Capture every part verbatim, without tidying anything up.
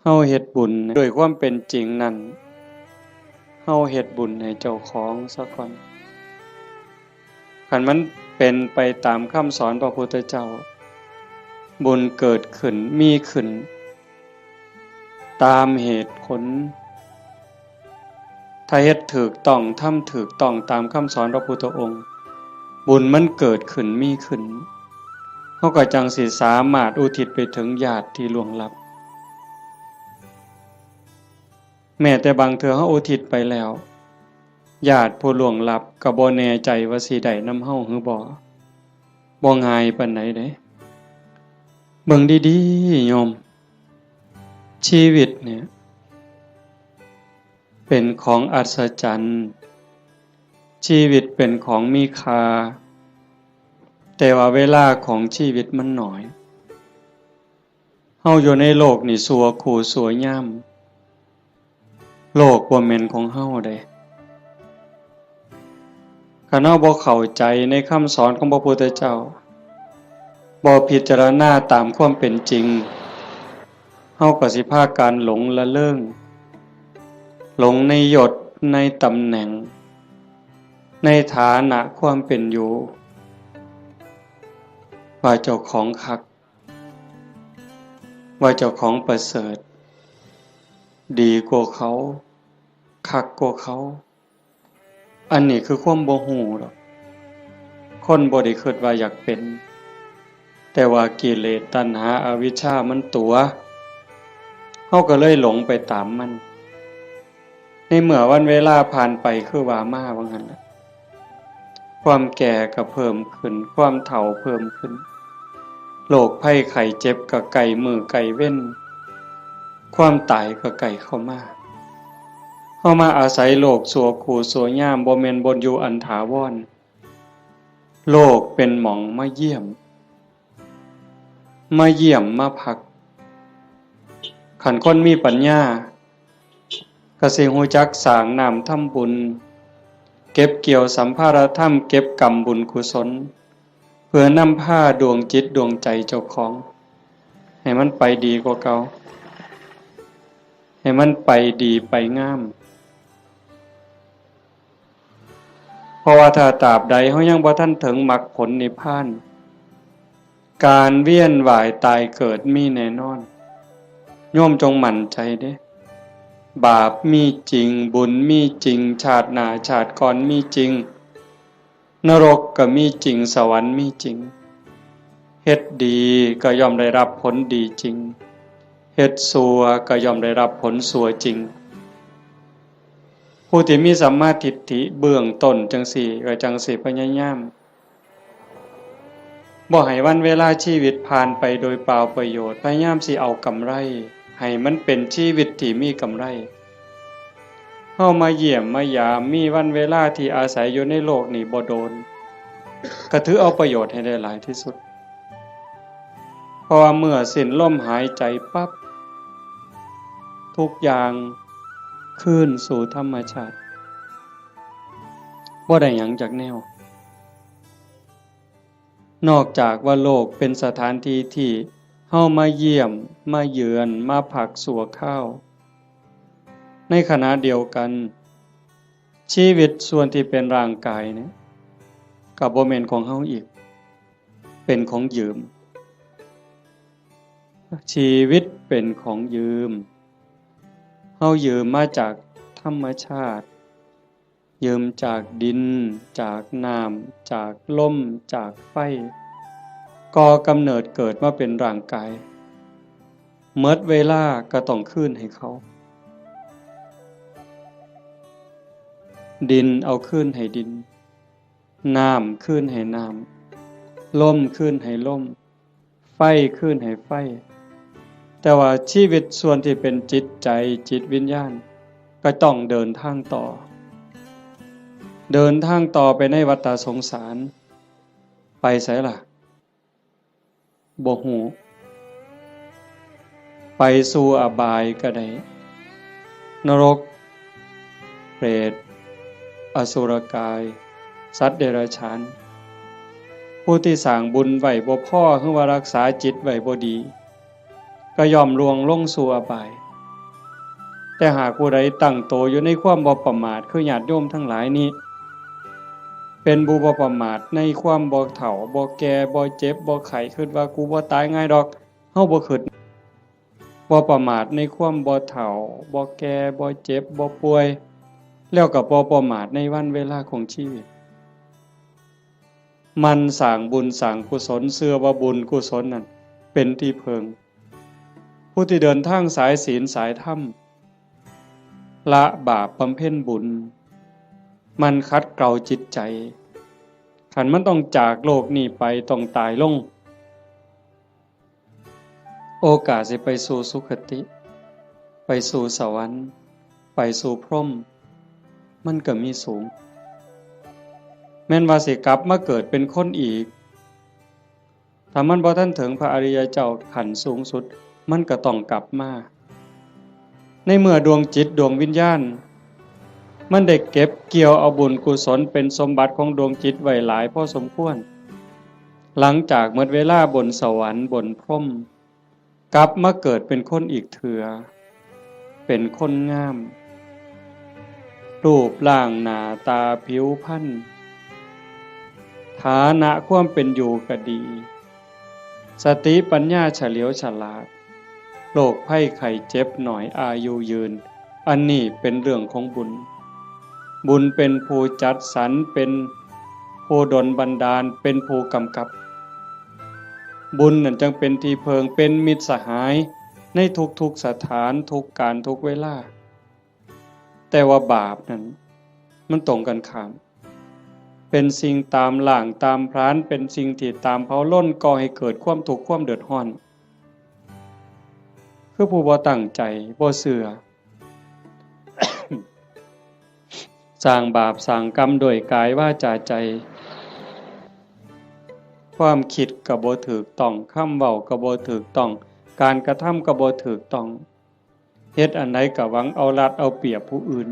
เฮาเฮ็ดบุญด้วยความเป็นจริงนั่น เฮาเฮ็ดบุญให้เจ้าของซะก่อน คันมันเป็นไปตามคำสอนพระพุทธเจ้า บุญเกิดขึ้น มีขึ้น ตามเหตุผล ถ้าเฮ็ดถูกต้อง ทำถูกต้องตามคำสอนพระพุทธองค์ บุญมันเกิดขึ้น มีขึ้น เฮาก็จั่งสิสามารถอุทิศไปถึงญาติที่ล่วงลับ แม้แต่บางเทื่อเฮาอุทิศไปแล้ว ญาติผู้ล่วงลับก็บ่แน่ใจว่าสิได้นำเฮาหรือบ่ บ่ง่ายปานใดเด้ เบิ่งดีๆ โยม ชีวิตเนี่ย เป็นของอัศจรรย์ ชีวิตเป็นของมีค่า แต่ว่าเวลาของชีวิตมันน้อย เฮาอยู่ในโลกนี่ชั่วคู่ชั่วยาม โลกบ่แม่นของเฮาเด้ คันเฮาบ่เข้าใจในคำสอนของพระพุทธเจ้า บ่พิจารณาตามความเป็นจริง เฮาก็สิพากันหลงละเริง หลงในยศ ในตำแหน่ง ในฐานะความเป็นอยู่ ว่าเจ้าของคัก ว่าเจ้าของประเสริฐ ดีกว่าเขา คักกว่าเขา อันนี้คือความบ่ฮู้ดอก คนบ่ได้คิดว่าอยากเป็น แต่ว่ากิเลสตัณหาอวิชชามันตั๋ว เฮาก็เลยหลงไปตามมัน ในเมื่อวันเวลาผ่านไปคือว่ามาว่างั้นน่ะ ความแก่ก็เพิ่มขึ้น ความเฒ่าเพิ่มขึ้น โรคภัยไข้เจ็บก็ใกล้มื้อใกล้เว็น ความตายก็ใกล้เข้ามา เฮามาอาศัยโลกชั่วคู่ชั่วยาม บ่แม่นบ่อนอยู่อันถาวร โลกเป็นหม่องมาเยี่ยม มาเยี่ยมมาพัก คันคนมีปัญญา ก็สิฮู้จักสร้างน้ำทำบุญ เก็บเกี่ยวสัมภาระธรรม เก็บกำบุญกุศล เพื่อนำพาดวงจิตดวงใจเจ้าของ ให้มันไปดีกว่าเก่า ให้มันไปดีไปงาม เพราะว่าถ้าตราบใดเฮายังบ่ทันถึงมรรคผลนิพพาน การเวียนว่ายตายเกิดมีแน่นอน โยมจงมั่นใจเด้ บาปมีจริง บุญมีจริง ชาติหน้าชาติก่อนมีจริง นรกก็มีจริง สวรรค์มีจริง เฮ็ดดีก็ย่อมได้รับผลดีจริง เฮ็ดชั่วก็ย่อมได้รับผลชั่วจริง ผู้ที่มีสัมมาทิฏฐิเบื้องต้นจั่งซี้ ก็จั่งสิพยายาม บ่ให้วันเวลาชีวิตผ่านไปโดยเปล่าประโยชน์ พยายามสิเอากำไร ให้มันเป็นชีวิตที่มีกำไร เฮามาเยี่ยมมายาม มีวันเวลาที่อาศัยอยู่ในโลกนี้บ่โดน ก็ถือเอาประโยชน์ให้ได้หลายที่สุด เพราะว่าเมื่อสิ้นลมหายใจปั๊บ ทุกอย่างคืนสู่ธรรมชาติ บ่ได้หยังจักแนว นอกจากว่าโลกเป็นสถานที่ที่เฮามาเยี่ยม มาเยือน มาพักชั่วคราว ในขณะเดียวกัน ชีวิตส่วนที่เป็นร่างกายเนี่ย ก็บ่แม่นของเฮาอีก เป็นของยืม ชีวิตเป็นของยืม เฮายืมมาจากธรรมชาติ ยืมจากดิน จากน้ำ จากลม จากไฟ ก่อกำเนิดเกิดมาเป็นร่างกาย หมดเวลาก็ต้องคืนให้เขา ดินเอาคืนให้ดิน น้ำคืนให้น้ำ ลมคืนให้ลม ไฟคืนให้ไฟ แต่ว่าชีวิตส่วนที่เป็นจิตใจ จิตวิญญาณ ก็ต้องเดินทางต่อ เดินทางต่อไปในวัฏฏะสงสาร ไปไสล่ะ บ่ฮู้ ไปสู่อบายก็ได้ นรก เปรต อสุรกาย สัตว์เดรัจฉาน ผู้ที่สร้างบุญไว้บ่พอ หรือว่ารักษาจิตไว้บ่ดี ก็ย่อมล่วงลงสู่อบาย แต่หากผู้ใดตั้งโตอยู่ในความบ่ประมาท คือญาติโยมทั้งหลายนี้ เป็นผู้บ่ประมาทในความบ่เฒ่า บ่แก่ บ่เจ็บ บ่ไข้ คิดว่ากูบ่ตายง่ายดอก เฮาบ่คิด บ่ประมาทในความบ่เฒ่า บ่แก่ บ่เจ็บ บ่ป่วย แล้วก็บ่ประมาทในวันเวลาของชีวิต หมั่นสร้างบุญสร้างกุศล เชื่อว่าบุญกุศลนั่นเป็นที่พึ่ง ผู้ที่เดินทางสายศีลสายธรรม ละบาปบำเพ็ญบุญ หมั่นขัดเกลาจิตใจ คันมันต้องจากโลกนี้ไป ต้องตายลง โอกาสสิไปสู่สุคติ ไปสู่สวรรค์ ไปสู่พรหม มันก็มีสูง แม่นว่าสิกลับมาเกิดเป็นคนอีก ถ้ามันบ่ทันถึงพระอริยเจ้าขั้นสูงสุด มันก็ต้องกลับมา ในเมื่อดวงจิตดวงวิญญาณ มันได้เก็บเกี่ยวเอาบุญกุศลเป็นสมบัติของดวงจิตไว้หลายพอสมควร หลังจากหมดเวลาบนสวรรค์บนพรหม กลับมาเกิดเป็นคนอีกเทื่อ เป็นคนงาม รูปร่างหน้าตาผิวพรรณ ฐานะความเป็นอยู่ก็ดี สติปัญญาเฉลียวฉลาด โรคภัยไข้เจ็บน้อย อายุยืน อันนี้เป็นเรื่องของบุญ บุญเป็นผู้จัดสรร เป็นผู้ดลบันดาล เป็นผู้กำกับ บุญนั่นจั่งเป็นที่เพิ่ง เป็นมิตรสหายในทุกๆสถาน ทุกการ ทุกเวลา แต่ว่าบาปนั่น มันตรงกันข้าม เป็นสิ่งตามล้างตามผลาญ เป็นสิ่งที่ตามเผาลน ก่อให้เกิดความทุกข์ความเดือดร้อน คือผู้บ่ตั้งใจ บ่เชื่อ สร้างบาปสร้างกรรมด้วยกายวาจาใจ ความคิดก็บ่ถูกต้อง คำเว้าก็บ่ถูกต้อง การกระทำก็บ่ถูกต้อง เฮ็ดอันใดก็หวังเอารัดเอาเปรียบผู้อื่น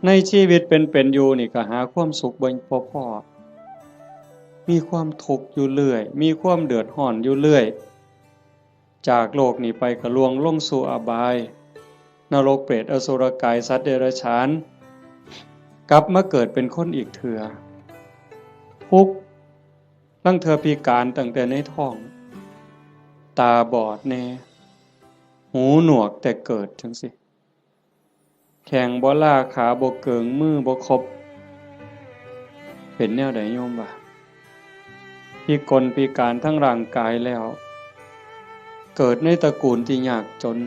ในชีวิตเป็นเป็นอยู่นี่ก็หาความสุขบ่พอพอ มีความทุกข์อยู่เรื่อย มีความเดือดร้อนอยู่เรื่อย จากโลกนี้ไปก็ล่วงลงสู่อบาย นรกเปรตอสุรกายสัตว์เดรัจฉาน กลับมาเกิดเป็นคนอีกเทื่อ ทุกข์ ลางเทื่อพิการตั้งแต่ในท้อง ตาบอดแน่ หูหนวกแต่เกิดจั่งซี้ แข้งบ่ลา ขาบ่เกิง มือบ่ครบ เป็นแนวใดโยมว่า พิกลพิการทั้งร่างกายแล้ว เกิดในตระกูลที่ยากจน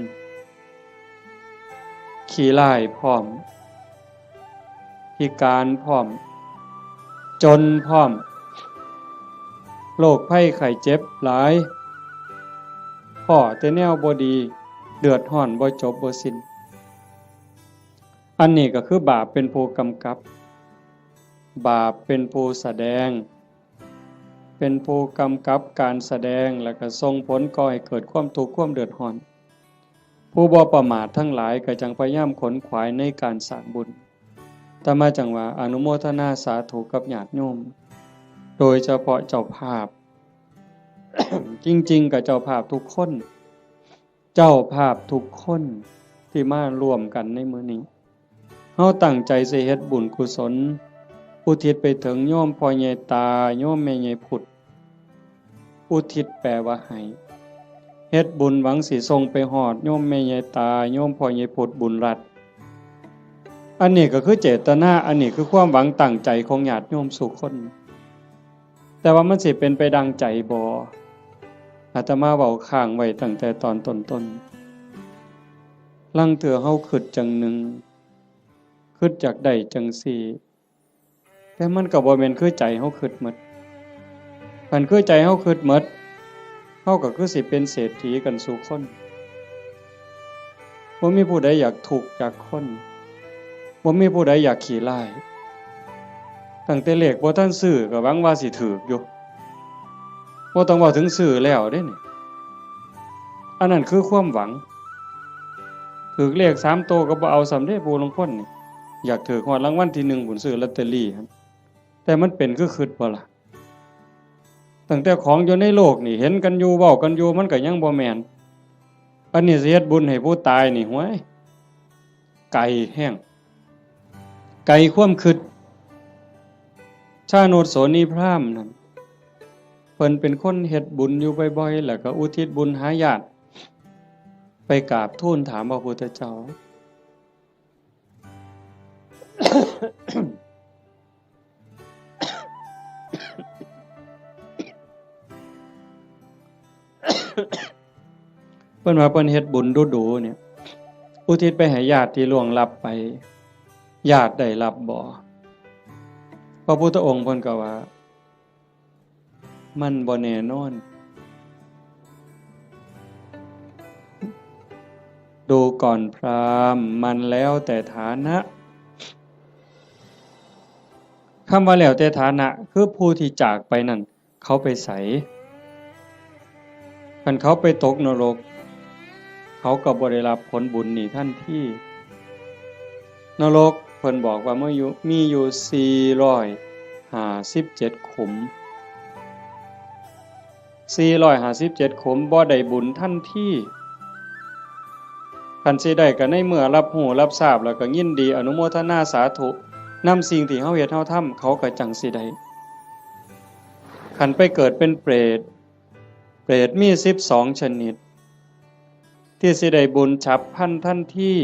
ขี้ร้ายพร้อม พิการพร้อม จนพร้อม โรคภัยไข้เจ็บหลาย พ้อแต่แนวบ่ดี เดือดร้อนบ่จบบ่สิ้น อันนี้ก็คือบาปเป็นผู้กำกับ บาปเป็นผู้แสดง เป็นผู้กำกับการแสดง แล้วก็ส่งผลก่อให้เกิดความทุกข์ความเดือดร้อน ผู้บ่ประมาททั้งหลายก็จั่งพยายามขนขวายในการสร้างบุญ อาตมาจั่งว่าอนุโมทนาสาธุกับญาติโยม โดยเฉพาะเจ้าภาพ จริงๆ ก็เจ้าภาพทุกคน เจ้าภาพทุกคนที่มาร่วมกันในมื้อนี้ เฮาตั้งใจสิเฮ็ดบุญกุศล อุทิศไปถึงโยมพ่อใหญ่ตา โยมแม่ใหญ่พุด อุทิศแปลว่าให้ เฮ็ดบุญหวังสิส่งไปฮอดโยมแม่ใหญ่ตา โยมพ่อใหญ่พุด บุญรัตน์ อันนี้ก็คือเจตนา อันนี้คือความหวังตั้งใจของญาติโยมสู่คน แต่ว่ามันสิเป็นไปดังใจบ่ อาตมาเว้าค้างไว้ตั้งแต่ตอนต้นๆ ลางเทื่อเฮาคิดจั่งหนึ่ง คิดอยากได้จั่งซี้ แต่มันก็บ่แม่นคือใจเฮาคิดหมด คันคือใจเฮาคิดหมด เฮาก็คือสิเป็นเศรษฐีกันสู่คน บ่มีผู้ใดอยากทุกข์จักคน บ่มีผู้ใดอยากขี้ร้าย ตั้งแต่เลขบ่ทันซื้อก็หวังว่าสิถูกอยู่ บ่ต้องเว้าถึงซื้อแล้วเด้นี่ อันนั้นคือความหวัง ถูกเลขสามโตก็บ่เอาซ้ำเด้ ผู้ลางคนนี่ อยากถูกฮอดรางวัลที่หนึ่งพุ้น ซื้อลอตเตอรี่หั่น แต่มันเป็นคือคิดบ่ล่ะ ตั้งแต่ของอยู่ในโลกนี่ เห็นกันอยู่ เว้ากันอยู่ มันก็ยังบ่แม่น อันนี้สิเฮ็ดบุญให้ผู้ตายนี่ ห้วย ไกลแฮง ไกลความคิด ชาโนชโสนีพราหมณ์นั่น เพิ่นเป็นคนเฮ็ดบุญอยู่บ่อยๆ แล้วก็อุทิศบุญหาญาติ ไปกราบทูลถามพระพุทธเจ้า เพิ่นว่าเพิ่นเฮ็ดบุญดูๆ เนี่ย อุทิศไปให้ญาติที่ล่วงลับไป ญาติได้รับบ่ พระพุทธองค์เพิ่นก็ว่า มันบ่แน่นอน ดูก่อนพราหมณ์ มันแล้วแต่ฐานะ คำว่าแล้วแต่ฐานะ คือผู้ที่จากไปนั่น เขาไปไส คันเขาไปตกนรก เขาก็บ่ได้รับผลบุญนี้ทันที นรกเพิ่นบอกว่ามีอยู่ มีอยู่สี่ร้อยห้าสิบเจ็ดขุม สี่ร้อยห้าสิบเจ็ดขุม บ่ได้บุญทันที คันสิได้ก็ในเมื่อรับรู้รับทราบแล้วก็ยินดีอนุโมทนาสาธุนำสิ่งที่เฮาเฮ็ดเฮาทำ เขาก็จั่งสิได้ คันไปเกิดเป็นเปรต เปรตมีสิบสองชนิด ที่สิได้บุญฉับพลันทันที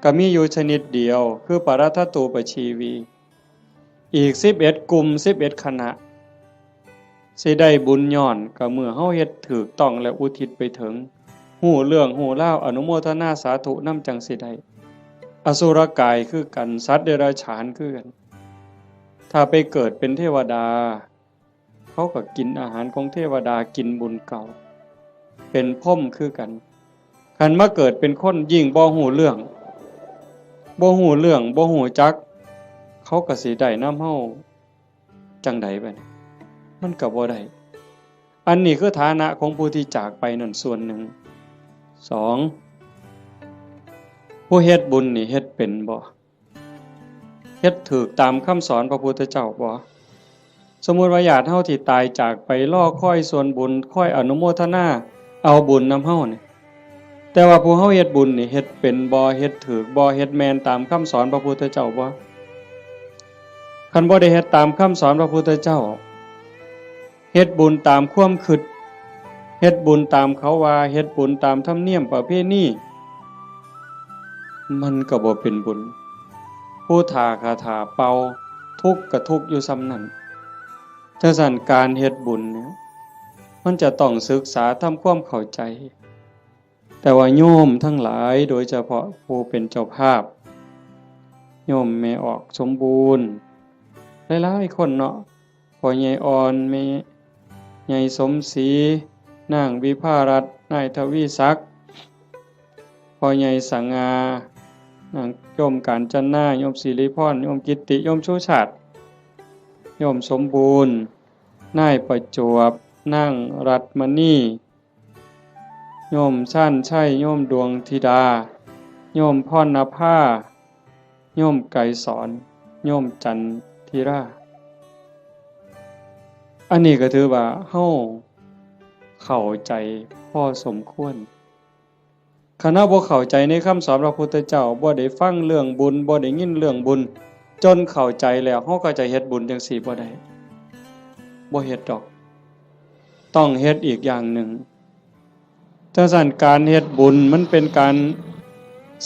ก็มีอยู่ชนิดเดียว คือปรัตถตูปชีวี อีกสิบเอ็ดกลุ่ม สิบเอ็ดคณะ สิได้บุญย้อนก็เมื่อเฮาเฮ็ดถูกต้องและอุทิศไปถึง ฮู้เรื่องฮู้ราว อนุโมทนาสาธุนำจั่งสิได้ อสุรกายคือกัน สัตว์เดรัจฉานคือกัน ถ้าไปเกิดเป็นเทวดา เขาก็กินอาหารของเทวดา กินบุญเก่า เป็นพรหมคือกัน คันมาเกิดเป็นคนยิ่งบ่ฮู้เรื่อง บ่ฮู้เรื่อง บ่ฮู้จัก เขาก็สิได้นำเฮาจั่งใดบัดนี้ มันก็บ่ได้ อันนี้คือฐานะของผู้ที่จากไปนั่นส่วนหนึ่ง สอง ผู้เฮ็ดบุญนี่เฮ็ดเป็นบ่ เฮ็ดถูกตามคำสอนพระพุทธเจ้าบ่ สมมุติว่าญาติเฮาที่ตายจากไปรอคอยส่วนบุญ คอยอนุโมทนาเอาบุญนำเฮานี่ แต่ว่าผู้เฮาเฮ็ดบุญนี่เฮ็ดเป็นบ่ เฮ็ดถูกบ่ เฮ็ดแม่นตามคำสอนพระพุทธเจ้าบ่ คันบ่ได้เฮ็ดตามคำสอนพระพุทธเจ้า เฮ็ดบุญตามความคิด เฮ็ดบุญตามเขาว่า เฮ็ดบุญตามธรรมเนียมประเพณี มันก็บ่เป็นบุญ ผู้ถ้าคาถาเป่า ทุกข์ก็ทุกข์อยู่ส่ำนั้น จั่งซั้นการเฮ็ดบุญเนี่ย มันจะต้องศึกษาทำความเข้าใจ แต่ว่าโยมทั้งหลาย โดยเฉพาะผู้เป็นเจ้าภาพ โยมแม่ออกสมบูรณ์ หลายๆ คนเนาะ พ่อใหญ่อ่อน แม่ใหญ่สมศรี นางวิภารัตน์ นายทวีศักดิ์ พ่อใหญ่สง่า นางโยมกาญจนา โยมสิริพร โยมกิตติ โยมชูชาติ โยมสมบูรณ์ นายประจวบ นางรัตน์มณี โยมชาญชัย โยมดวงธิดา โยมพรณภา โยมไกรสอน โยมจันทิรา อันนี้ก็ถือว่าเฮาเข้าใจพอสมควร คันเฮาบ่เข้าใจในคำสอนพระพุทธเจ้า บ่ได้ฟังเรื่องบุญ บ่ได้ยินเรื่องบุญ จนเข้าใจแล้ว เฮาก็จะเฮ็ดบุญจั่งซี้บ่ได้ บ่เฮ็ดดอก ต้องเฮ็ดอีกอย่างหนึ่ง จั่งซั้นการเฮ็ดบุญมันเป็นการ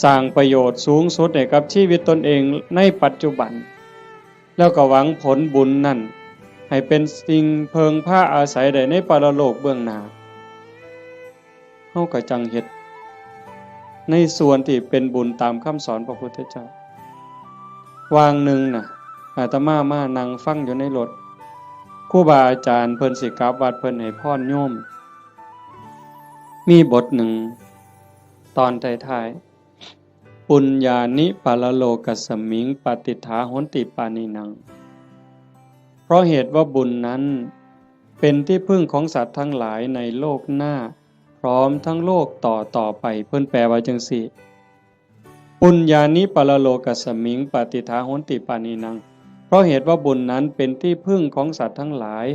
สร้างประโยชน์สูงสุดให้กับชีวิตตนเองในปัจจุบัน แล้วก็หวังผลบุญนั่นให้เป็นสิ่งเพิ่งพาอาศัยได้ในปรโลกเบื้องหน้า เฮาก็จั่งเฮ็ดในส่วนที่เป็นบุญตามคำสอนพระพุทธเจ้า วางหนึ่งน่ะ อาตมามานั่งฟังอยู่ในรถ ครูบาอาจารย์เพิ่นสิกลับวัด เพิ่นให้พรโยม มีบทหนึ่ง ตอนท้ายๆ ปุญญานิปรโลกัสมิง ปาติฏฐาโหนติปานินัง เพราะเหตุว่าบุญนั้นเป็นที่พึ่งของสัตว์ทั้งหลายในโลกหน้า พร้อมทั้งโลกต่อต่อไป เพิ่นแปลว่าจั่งซี้ ปุญญานิปรโลกัสมิง ปาติฏฐาโหนติปานินัง เพราะเหตุว่าบุญนั้นเป็นที่พึ่งของสัตว์ทั้งหลาย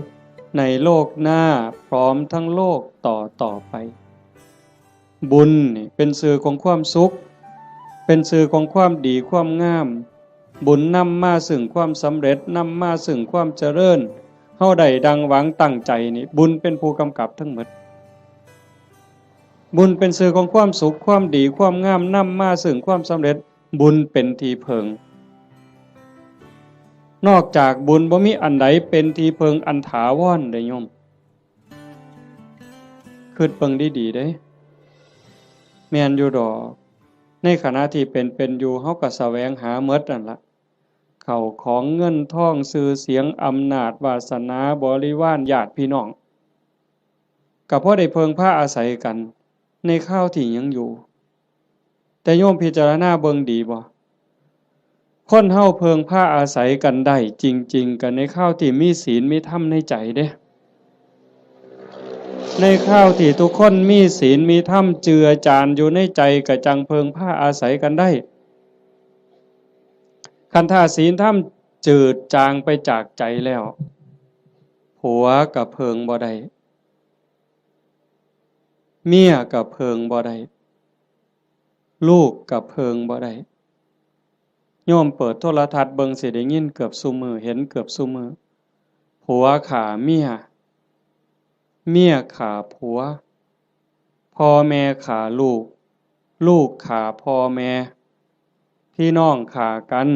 ในโลกหน้า พร้อมทั้งโลกต่อต่อไป บุญนี่เป็นชื่อของความสุข เป็นชื่อของความดีความงาม บุญนำมาซึ่งความสำเร็จ นำมาซึ่งความเจริญ เฮาได้ดังหวังตั้งใจนี่ บุญเป็นผู้กำกับทั้งหมด บุญเป็นชื่อของความสุข ความดี ความงาม นำมาซึ่งความสำเร็จ บุญเป็นที่เพิ่ง นอกจากบุญบ่มีอันใดเป็นที่เพิ่งอันถาวรเด้โยม คิดเบิ่งดีๆเด้ แม่นอยู่ดอก ในขณะที่เป็นๆอยู่ เฮาก็แสวงหาหมดนั่นละ เข้าของเงินทอง ชื่อเสียง อำนาจ วาสนา บริวาร ญาติพี่น้อง ก็พอได้เพิ่งพาอาศัยกัน ในคราวที่ยังอยู่ แต่โยมพิจารณาเบิ่งดีบ่ คนเฮาเพิ่งพาอาศัยกันได้จริงๆ ก็ในคราวที่มีศีลมีธรรมในใจเด้ ในคราวที่ทุกคนมีศีลมีธรรมเจือจานอยู่ในใจ ก็จั่งเพิ่งพาอาศัยกันได้ คันถ้าศีลธรรมจืดจางไปจากใจแล้ว ผัวก็เพิ่งบ่ได้ เมียก็เพิ่งบ่ได้ ลูกก็เพิ่งบ่ได้ โยมเปิดโทรทัศน์เบิ่งสิได้ยินเกือบซุมื้อ เห็นเกือบซุมื้อ ผัวฆ่าเมีย เมียฆ่าผัว พ่อแม่ฆ่าลูก ลูกฆ่าพ่อแม่ พี่น้องฆ่ากัน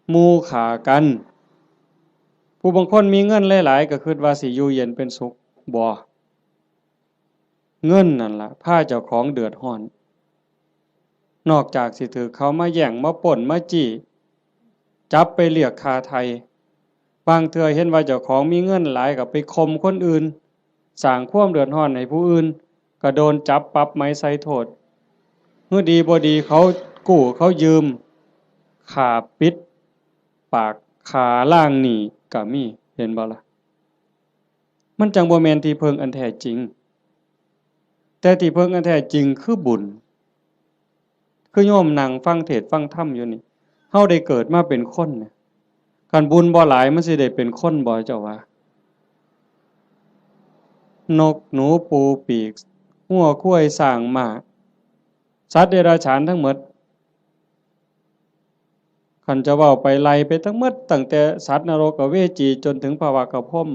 หมู่ฆ่ากัน ผู้บางคนมีเงินหลายๆ ก็คิดว่าสิอยู่เย็นเป็นสุข บ่ เงินนั่นล่ะพาเจ้าของเดือดร้อน นอกจากสิถืกเขามาแย่ง มาปล้น มาจี้ จับไปเรียกค่าไถ่ บางเทื่อเห็นว่าเจ้าของมีเงินหลายก็ไปข่มคนอื่น สร้างความเดือดร้อนให้ผู้อื่น ก็โดนจับปรับไหมใส่โทษ เมื่อดีบ่ดีเขากู้เขายืม ฆ่าปิดปาก ฆ่าล้างหนี้ก็มี เห็นบ่ล่ะ มันจั่งบ่แม่นที่เพิ่งอันแท้จริง แต่ที่เพิ่งอันแท้จริงคือบุญ คือโยมนั่งฟังเทศน์ฟังธรรมอยู่นี่ เฮาได้เกิดมาเป็นคนนะ คันบุญบ่หลายมันสิได้เป็นคนบ่ เจ้าว่า นกหนูปูปีก งัวควายช้างม้า สัตว์เดรัจฉานทั้งหมด คันจะเว้าไปไล่ไปทั้งหมด ตั้งแต่สัตว์นรกอเวจีจนถึงพระวากพรหม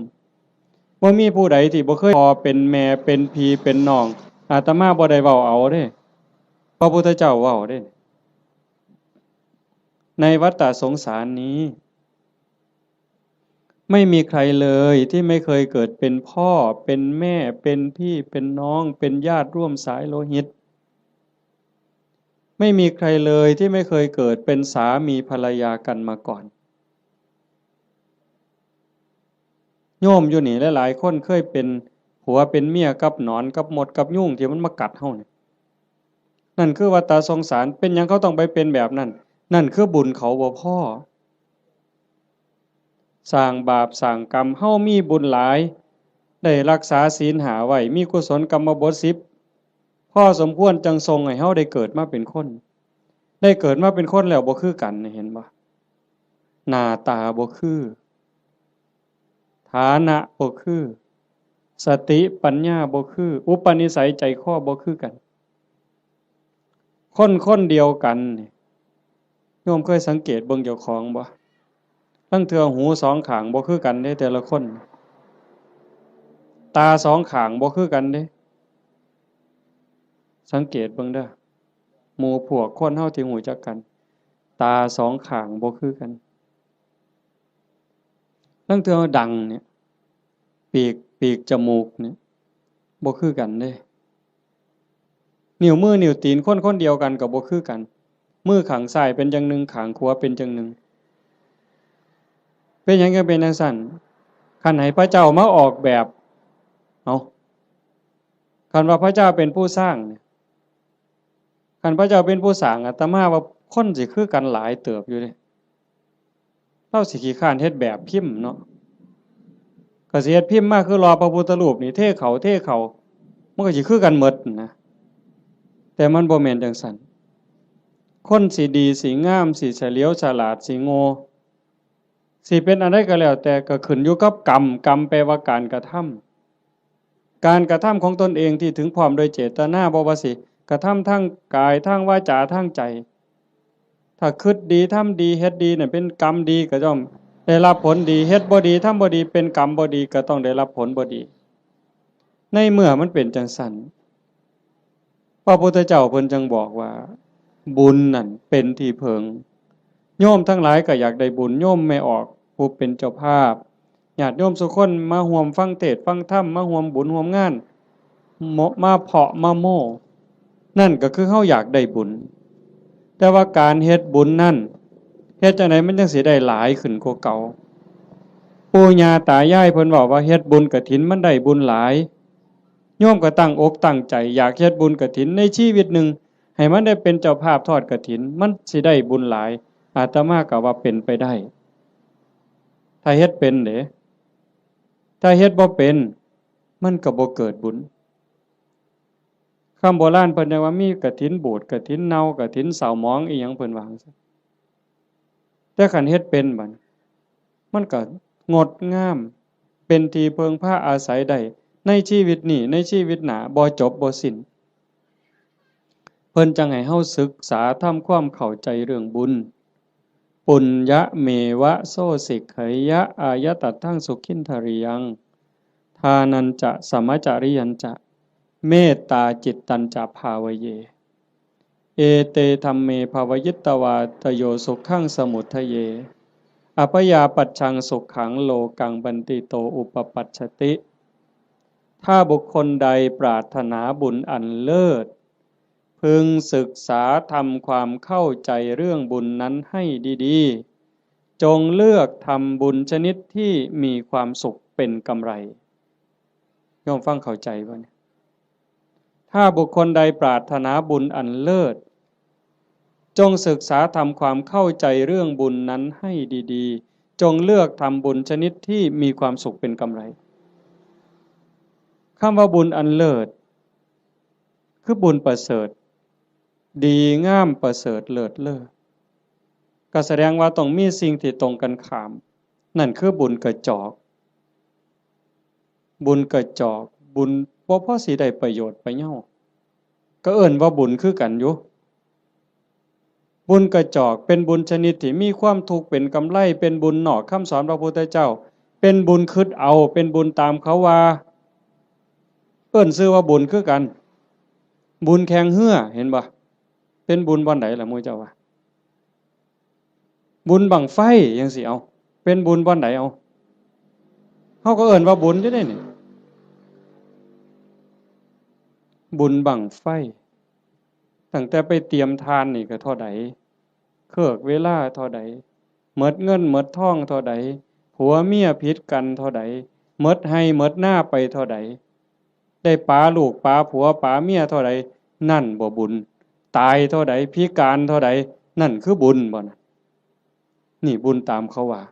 บ่มีผู้ใดที่บ่เคยพ่อเป็นแม่เป็นพี่เป็นน้อง อาตมาบ่ได้เว้าเอาเด้ พระพุทธเจ้าเว้าเด้ ในวัฏฏะสงสารนี้ ไม่มีใครเลยที่ไม่เคยเกิดเป็นพ่อ เป็นแม่ เป็นพี่ เป็นน้อง เป็นญาติร่วมสายโลหิต ไม่มีใครเลยที่ไม่เคยเกิดเป็นสามีภรรยากันมาก่อน โยมอยู่นี่หลายๆคนเคยเป็นผัวเป็นเมียกับหนอนกับมดกับยุงที่มันมากัดเฮานี่ นั่นคือวัฏฏะสงสาร เป็นหยังเขาต้องไปเป็นแบบนั้น นั่นคือบุญเขาบ่พอ สร้างบาปสร้างกรรม เฮามีบุญหลาย ได้รักษาศีลห้าไว้ มีกุศลกรรมบทสิบ พอสมควรจั่งส่งให้เฮาได้เกิดมาเป็นคน ได้เกิดมาเป็นคนแล้วบ่คือกัน เห็นบ่ หน้าตาบ่คือ ฐานะบ่คือ สติปัญญาบ่คือ อุปนิสัยใจคอบ่คือกัน คนคนเดียวกันนี่ โยมเคยสังเกตเบิ่งเจ้าของบ่ ลางเทื่อหูสองข้างบ่คือกันเด้ แต่ละคน ตาสองข้างบ่คือกันเด้ สังเกตเบิ่งเด้อ หมู่พวกคนเฮาที่รู้จักกัน ตาสองข้างบ่คือกัน ลางเทื่อดังเนี่ย ปีก ปีกจมูกเนี่ย บ่คือกันเด้ นิ้วมือนิ้วตีนคนคนเดียวกันก็บ่คือกัน มือข้างซ้ายเป็นอย่างหนึ่ง ข้างขวาเป็นอย่างหนึ่ง เป็นหยังจั่งเป็นจั่งซั้น คันให้พระเจ้ามาออกแบบ เอ้า คันว่าพระเจ้าเป็นผู้สร้างเนี่ย คันพระเจ้าเป็นผู้สร้าง อาตมาว่าคนสิคือกันหลายเติบอยู่เด้ ลาวสิขี้คร้านเฮ็ดแบบพิมพ์เนาะ ก็สิเฮ็ดพิมพ์มาคือหล่อพระพุทธรูปนี่ เทเข้า เทเข้า มันก็สิคือกันหมดนะ แต่มันบ่แม่นจั่งซั้น คนสิดี สิงาม สิเฉลียวฉลาด สิโง่ สิเป็นอันใดก็แล้วแต่ ก็ขึ้นอยู่กับกรรม กรรมแปลว่าการกระทำ การกระทำของตนเองที่ถึงพร้อมโดยเจตนา บ่ว่าสิกระทำทางกาย ทางวาจา ทางใจ ถ้าคิดดี ทำดี เฮ็ดดีเนี่ย เป็นกรรมดีก็ย่อมได้รับผลดี เฮ็ดบ่ดี ทำบ่ดี เป็นกรรมบ่ดี ก็ต้องได้รับผลบ่ดี ในเมื่อมันเป็นจังซั่น พระพุทธเจ้าเพิ่นจึงบอกว่า บุญนั่นเป็นที่เพิ่ง โยมทั้งหลายก็อยากได้บุญ โยมแม่ออกผู้เป็นเจ้าภาพ ญาติโยมสุคนมาร่วมฟังเทศน์ฟังธรรม มาร่วมบุญร่วมงาน โม- มาเพาะมาโม้ นั่นก็คือเฮาอยากได้บุญ แต่ว่าการเฮ็ดบุญนั่น เฮ็ดจั่งใดมันจั่งสิได้หลายขึ้นกว่าเก่า ปู่ย่าตายายเพิ่นเว้าว่าเฮ็ดบุญกฐินมันได้บุญหลาย โยมก็ตั้งอกตั้งใจอยากเฮ็ดบุญกฐินในชีวิตหนึ่ง ให้มันได้เป็นเจ้าภาพทอดกฐิน มันสิได้บุญหลาย อาตมาก็ว่าเป็นไปได้ ถ้าเฮ็ดเป็นเด้ ถ้าเฮ็ดบ่เป็น มันก็บ่เกิดบุญ คำโบราณเพิ่นยังว่ามีกฐินบูด กฐินเน่า กฐินเศร้าหมอง อีหยังเพิ่นว่าจั่งซี้ แต่คันเฮ็ดเป็นบัด มันก็งดงาม เป็นที่เพิ่งพาอาศัยได้ ในชีวิตนี้ ในชีวิตหน้า บ่จบบ่สิ้น เพิ่นจั่งให้เฮาศึกษาทำความเข้าใจเรื่องบุญ ปุญญะเมวะโสสิกขยะอายตัตถังสุขินทริยัง ทานัญจะสมจริยัญจะ เมตตาจิตตัญจะภาวะเย เอเตธัมเมภาวะยิตตวาตโยสุขังสมุทเทเย อัพยาปัชชังสุขังโลกังบันติโตอุปปัชชติ ถ้าบุคคลใดปรารถนาบุญอันเลิศ พึงศึกษาทำความเข้าใจเรื่องบุญนั้นให้ดีๆ จงเลือกทำบุญชนิดที่มีความสุขเป็นกำไร โยมฟังเข้าใจบ่เนี่ย ถ้าบุคคลใดปรารถนาบุญอันเลิศ จงศึกษาทำความเข้าใจเรื่องบุญนั้นให้ดีๆ จงเลือกทำบุญชนิดที่มีความสุขเป็นกำไร คำว่าบุญอันเลิศ คือบุญประเสริฐ ดีงามประเสริฐเลิศเลอ ก็แสดงว่าต้องมีสิ่งที่ตรงกันข้าม นั่นคือบุญกระจอก บุญกระจอก บุญบ่พอสิได้ประโยชน์ประเยา ก็เอิ้นว่าบุญคือกันอยู่ บุญกระจอกเป็นบุญชนิดที่มีความทุกข์เป็นกำไร เป็นบุญนอกคำสอนพระพุทธเจ้า เป็นบุญคิดเอา เป็นบุญตามเขาว่า เอิ้นชื่อว่าบุญคือกัน บุญแข่งเฮือ เห็นบ่ เป็นบุญบ่อนใดล่ะหมู่เจ้าว่า บุญบั้งไฟจั่งซี้ เอา เป็นบุญบ่อนใด เอา เฮาก็เอิ้นว่าบุญอยู่เด้นี่ บุญบั้งไฟ ตั้งแต่ไปเตรียมถ่านนี่ก็เท่าใด เคิกเวลาเท่าใด หมดเงินหมดทองเท่าใด ผัวเมียผิดกันเท่าใด หมดไร่หมดนาไปเท่าใด ได้ปาลูกปาผัวปาเมียเท่าใด นั่นบ่บุญ ตายเท่าใด พิการเท่าใด นั่นคือบุญบ่นะ นี่บุญตามเขาว่า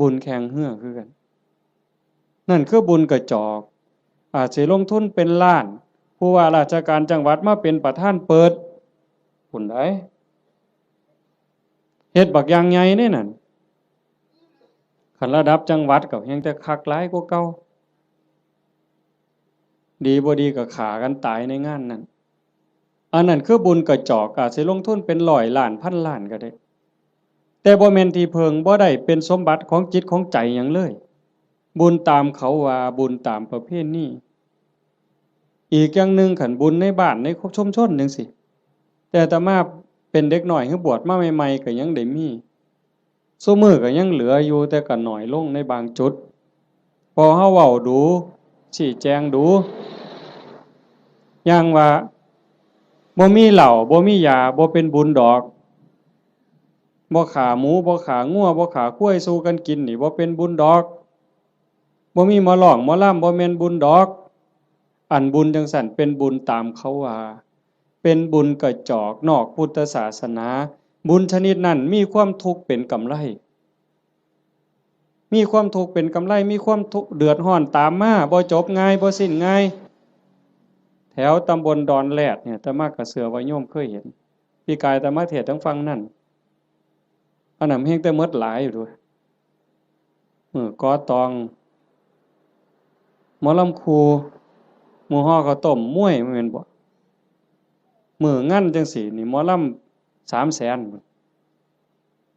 บุญแข่งเฮือคือกัน นั่นคือบุญกระจอก อาจสิลงทุนเป็นล้าน ผู้ว่าราชการจังหวัดมาเป็นประธานเปิด บุญใด เฮ็ดบักอย่างใหญ่เด้นั่น คันระดับจังหวัดก็แฮ่งแต่คักหลายกว่าเก่า ดีบ่ดีก็ฆ่ากันตายในงานนั้น อันนั้นคือบุญกระจอก อาจสิลงทุนเป็นร้อยล้านพันล้านก็ได้ แต่บ่แม่นที่เพิ่ง บ่ได้เป็นสมบัติของจิตของใจหยังเลย บุญตามเขาว่า บุญตามประเพณี อีกอย่างหนึ่ง คันบุญในบ้านในชุมชนจั่งซี้ แต่อาตมาเป็นเด็กน้อย คือบวชมาใหม่ๆ ก็ยังได้มี ซุมื้อก็ยังเหลืออยู่ แต่ก็น้อยลงในบางจุด เพราะเฮาเว้าดู๋ ชี้แจงดู๋ อย่างว่า บ่มีเหล้า บ่มียา บ่เป็นบุญดอก บ่ฆ่าหมู บ่ฆ่างัว บ่ฆ่าควายสู่กันกินนี่ บ่เป็นบุญดอก บ่มีหมอร้องหมอลำ บ่แม่นบุญดอก อันบุญจั่งซั้นเป็นบุญตามเขาว่า เป็นบุญกระจอกนอกพุทธศาสนา บุญชนิดนั้นมีความทุกข์เป็นกำไร มีความทุกข์เป็นกำไร มีความทุกข์เดือดร้อนตามมา บ่จบง่าย บ่สิ้นง่าย แถวตำบลดอนแรดเนี่ย อาตมาก็เชื่อว่าโยมเคยเห็น ปีกายอาตมาเทศน์ทางฝั่งนั่น อันนั้นแฮ่งแต่หมดหลายอยู่เด้อ มื้อก่อตอง หมอลำครู หมู่ฮอข้าวต้ม มวย แม่นบ่ มื้องานจั่งซี้นี่ หมอลำ สามแสน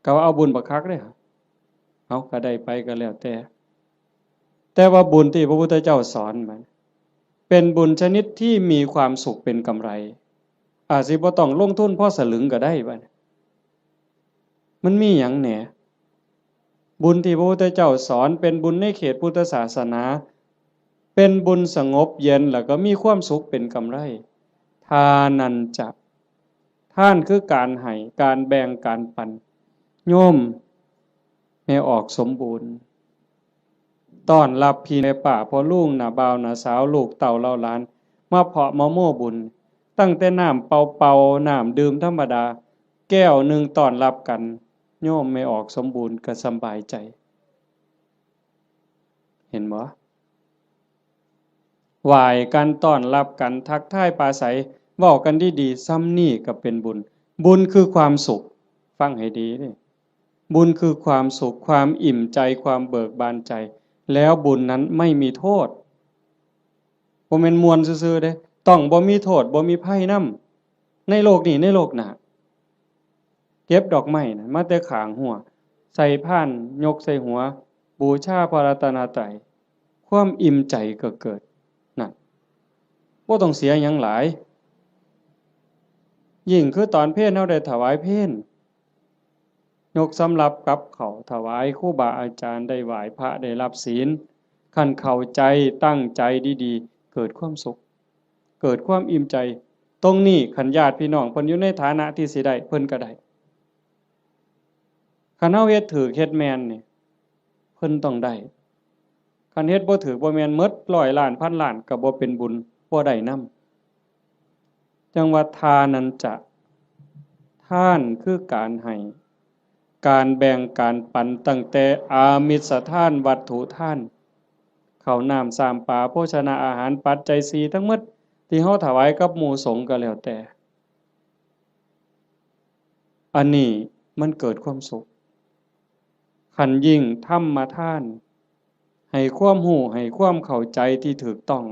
ก็ว่าเอาบุญบักคักเด้ เอาก็ได้ไปก็แล้วแต่ แต่ว่าบุญที่พระพุทธเจ้าสอนมัน เป็นบุญชนิดที่มีความสุขเป็นกำไร อาจสิบ่ต้องลงทุนพอสลึงก็ได้บัดนี้ มันมีหยังแหน่ บุญที่พระพุทธเจ้าสอนเป็นบุญในเขตพุทธศาสนา เป็นบุญสงบเย็นแล้วก็มีความสุขเป็นกำไร ทานันจะ ทานคือการให้ การแบ่ง การปัน โยมแม่ออกสมบูรณ์ ต้อนรับพี่แม่ป้าพ่อลุงน้าบ่าวน้าสาว ลูกเต้าเหล่าหลาน มาเพาะมาโม้บุญ ตั้งแต่น้ำเปล่าๆ น้ำดื่มธรรมดา แก้วหนึ่งต้อนรับกัน โยมแม่ออกสมบูรณ์ก็สำบายใจ เห็นบ่ ไหว้กัน ต้อนรับกัน ทักทายปราศรัย เว้ากันดีๆ ส่ำนี้ก็เป็นบุญ บุญคือความสุข ฟังให้ดีเด้ บุญคือความสุข ความอิ่มใจ ความเบิกบานใจ แล้วบุญนั้นไม่มีโทษ บ่แม่นม่วนซื่อๆเด้ ต้องบ่มีโทษ บ่มีภัยนำ ในโลกนี้ ในโลกหน้า เก็บดอกไม้นะ มาแต่ข้างฮั้ว ใส่พาน ยกใส่หัว บูชาพระรัตนตรัย ความอิ่มใจก็เกิด นั่น บ่ต้องเสียหยังหลาย ยิ่งคือตอนเพลเฮาได้ถวายเพล ยกสำรับกับข้าวถวายครูบาอาจารย์ ได้ไหว้พระ ได้รับศีล คันเข้าใจ ตั้งใจดีๆ เกิดความสุข เกิดความอิ่มใจ ตรงนี้คันญาติพี่น้องเพิ่นอยู่ในฐานะที่สิได้ เพิ่นก็ได้ คันเฮาเฮ็ดถูก เฮ็ดแม่นนี่ เพิ่นต้องได้ คันเฮ็ดบ่ถูกบ่แม่น หมดร้อยล้าน พันล้าน ก็บ่เป็นบุญ บ่ได้นำ จั่งว่าทานันจะ ทานคือการให้ การแบ่ง การปัน ตั้งแต่อามิสทาน วัตถุทาน ข้าวน้ำ ซ้ำปลา โภชนาอาหาร ปัจจัยสี่ทั้งหมด ที่เฮาถวายกับหมู่สงฆ์ก็แล้วแต่ อันนี้มันเกิดความสุข คันยิ่งธรรมทาน ให้ความรู้ ให้ความเข้าใจที่ถูกต้อง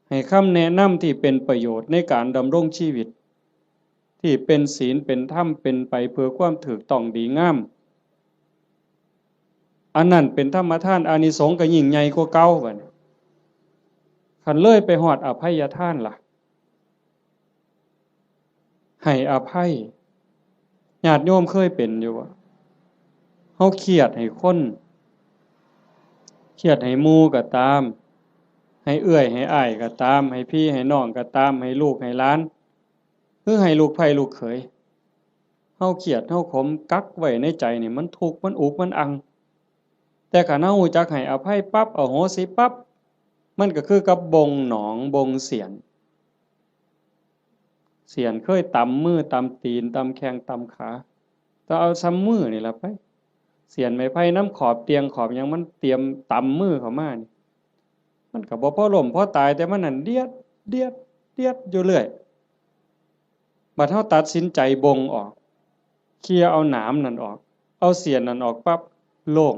ให้คำแนะนำที่เป็นประโยชน์ในการดำรงชีวิต ที่เป็นศีล เป็นธรรม เป็นไปเพื่อความถูกต้องดีงาม อันนั้นเป็นธรรมทาน อานิสงส์ก็ยิ่งใหญ่กว่าเก่าบัดนี้ คันเลยไปฮอดอภัยทานล่ะ ให้อภัย ญาติโยมเคยเป็นอยู่บ่ เฮาเครียดให้คน เครียดให้หมู่ก็ตาม ให้เอื้อยให้อ้ายก็ตาม ให้พี่ให้น้องก็ตาม ให้ลูกให้หลาน หรือให้ลูกใผลูกเขย เฮาเครียด เฮาขม กักไว้ในใจนี่ มันทุกข์ มันอุก มันอัง แต่คันเฮารู้จักให้อภัยปั๊บ อโหสิปั๊บ มันก็คือกับบ่งหนอง บ่งเสียน เสียนเคยตำมือ ตำตีน ตำแข้ง ตำขา แต่เอาส่ำมือนี่ล่ะไป เสียนไม้ไผ่นำขอบเตียง ขอบหยัง มันเตรียมตำมือเข้ามานี่ มันก็บ่พอล้มพอตาย แต่มันนั่นเดียด เดียด เดียดอยู่เรื่อย บัดเฮาตัดสินใจบ่งออก เคลียร์เอาหนามนั่นออก เอาเสียนนั่นออกปั๊บ โล่ง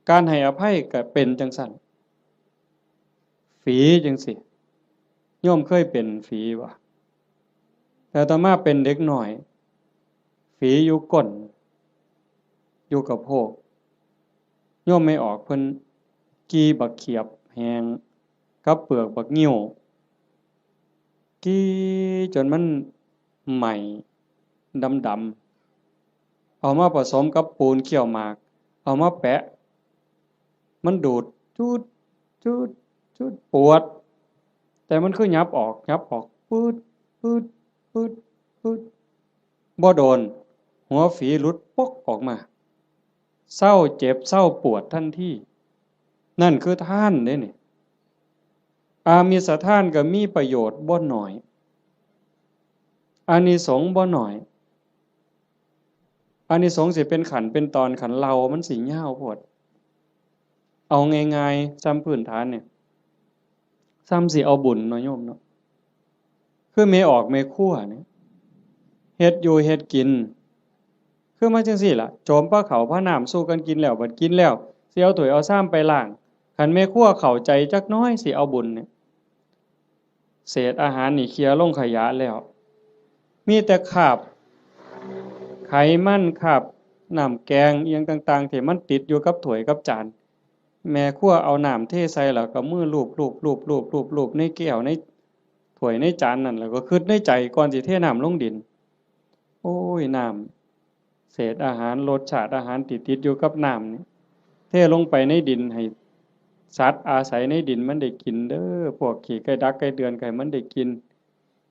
การให้อภัยก็เป็นจั่งซั้น ฝีจั่งซี้ โยมเคยเป็นฝีบ่ แต่อาตมาเป็นเด็กน้อย ฝีอยู่ก้น อยู่กะโพก โยมแม่ออกเพิ่นกี่บักเขียบแห้งกับเปลือกบักงิ้ว กี่จนมันไหม้ดำๆ เอามาผสมกับปูนเคี่ยวหมาก เอามาแปะ มันดูด จูด จูด จูด ปวด แต่มันคือหยับออก หยับออก ปื๊ด ปื๊ด ปื๊ด ปื๊ด บ่โดน หัวฝีหลุดปกออกมา เซาเจ็บ เซาปวดทันที นั่นคือทานเด้นี่ อามิสทานก็มีประโยชน์บ่น้อย อานิสงส์บ่น้อย อานิสงส์สิเป็นขั้นเป็นตอน คันเล่ามันสิยาวโพด เอาง่ายๆ ส่ำพื้นฐานเนี่ย ส่ำสิเอาบุญเนาะโยมเนาะ คือแม่ออกแม่ครัวเนี่ย เฮ็ดอยู่เฮ็ดกิน คือมาจั่งซี้ล่ะ โจมพาข้าวพาน้ำสู่กันกินแล้ว บัดกินแล้ว สิเอาถ้วยเอาชามไปล้าง คันแม่ครัวเข้าใจจักหน่อยสิเอาบุญเนี่ย เศษอาหารนี่เคลียร์ลงขยะแล้ว มีแต่คราบไขมัน คราบน้ำแกงอิหยังต่างๆ ที่มันติดอยู่กับถ้วยกับจาน แม่ครัวเอาน้ำเทใส่แล้วก็มือลูบลูบลูบลูบลูบลูบในแก้วในถ้วยในจานนั่น แล้วก็คิดในใจก่อนสิเทน้ำลงดิน โอ้ย น้ำ เศษอาหาร รสชาติอาหารที่ติดอยู่กับน้ำนี่ เทลงไปในดินให้สัตว์อาศัยในดินมันได้กินเด้อ พวกขี้ไก่ดักไก่เดือนก็ให้มันได้กิน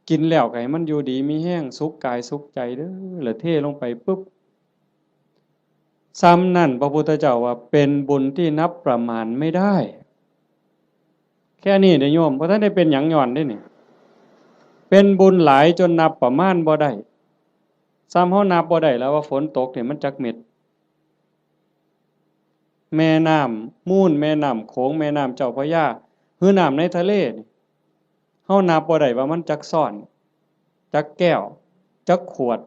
กินแล้วก็ให้มันอยู่ดีมีแฮง สุขกายสุขใจเด้อ แล้วเทลงไปปุ๊บ ส่ำนั่นพระพุทธเจ้าว่าเป็นบุญที่นับประมาณไม่ได้ แค่นี้เด้อโยม บ่ทันได้เป็นหยังย้อนเด้นี่ เป็นบุญหลายจนนับประมาณบ่ได้ ส่ำเฮานับบ่ได้แล้วว่าฝนตกนี่มันจักเม็ด แม่น้ำมูล แม่น้ำโขง แม่น้ำเจ้าพระยา หรือน้ำในทะเลนี่ เฮานับบ่ได้ว่ามันจักซ้อน จักแก้ว จักขวด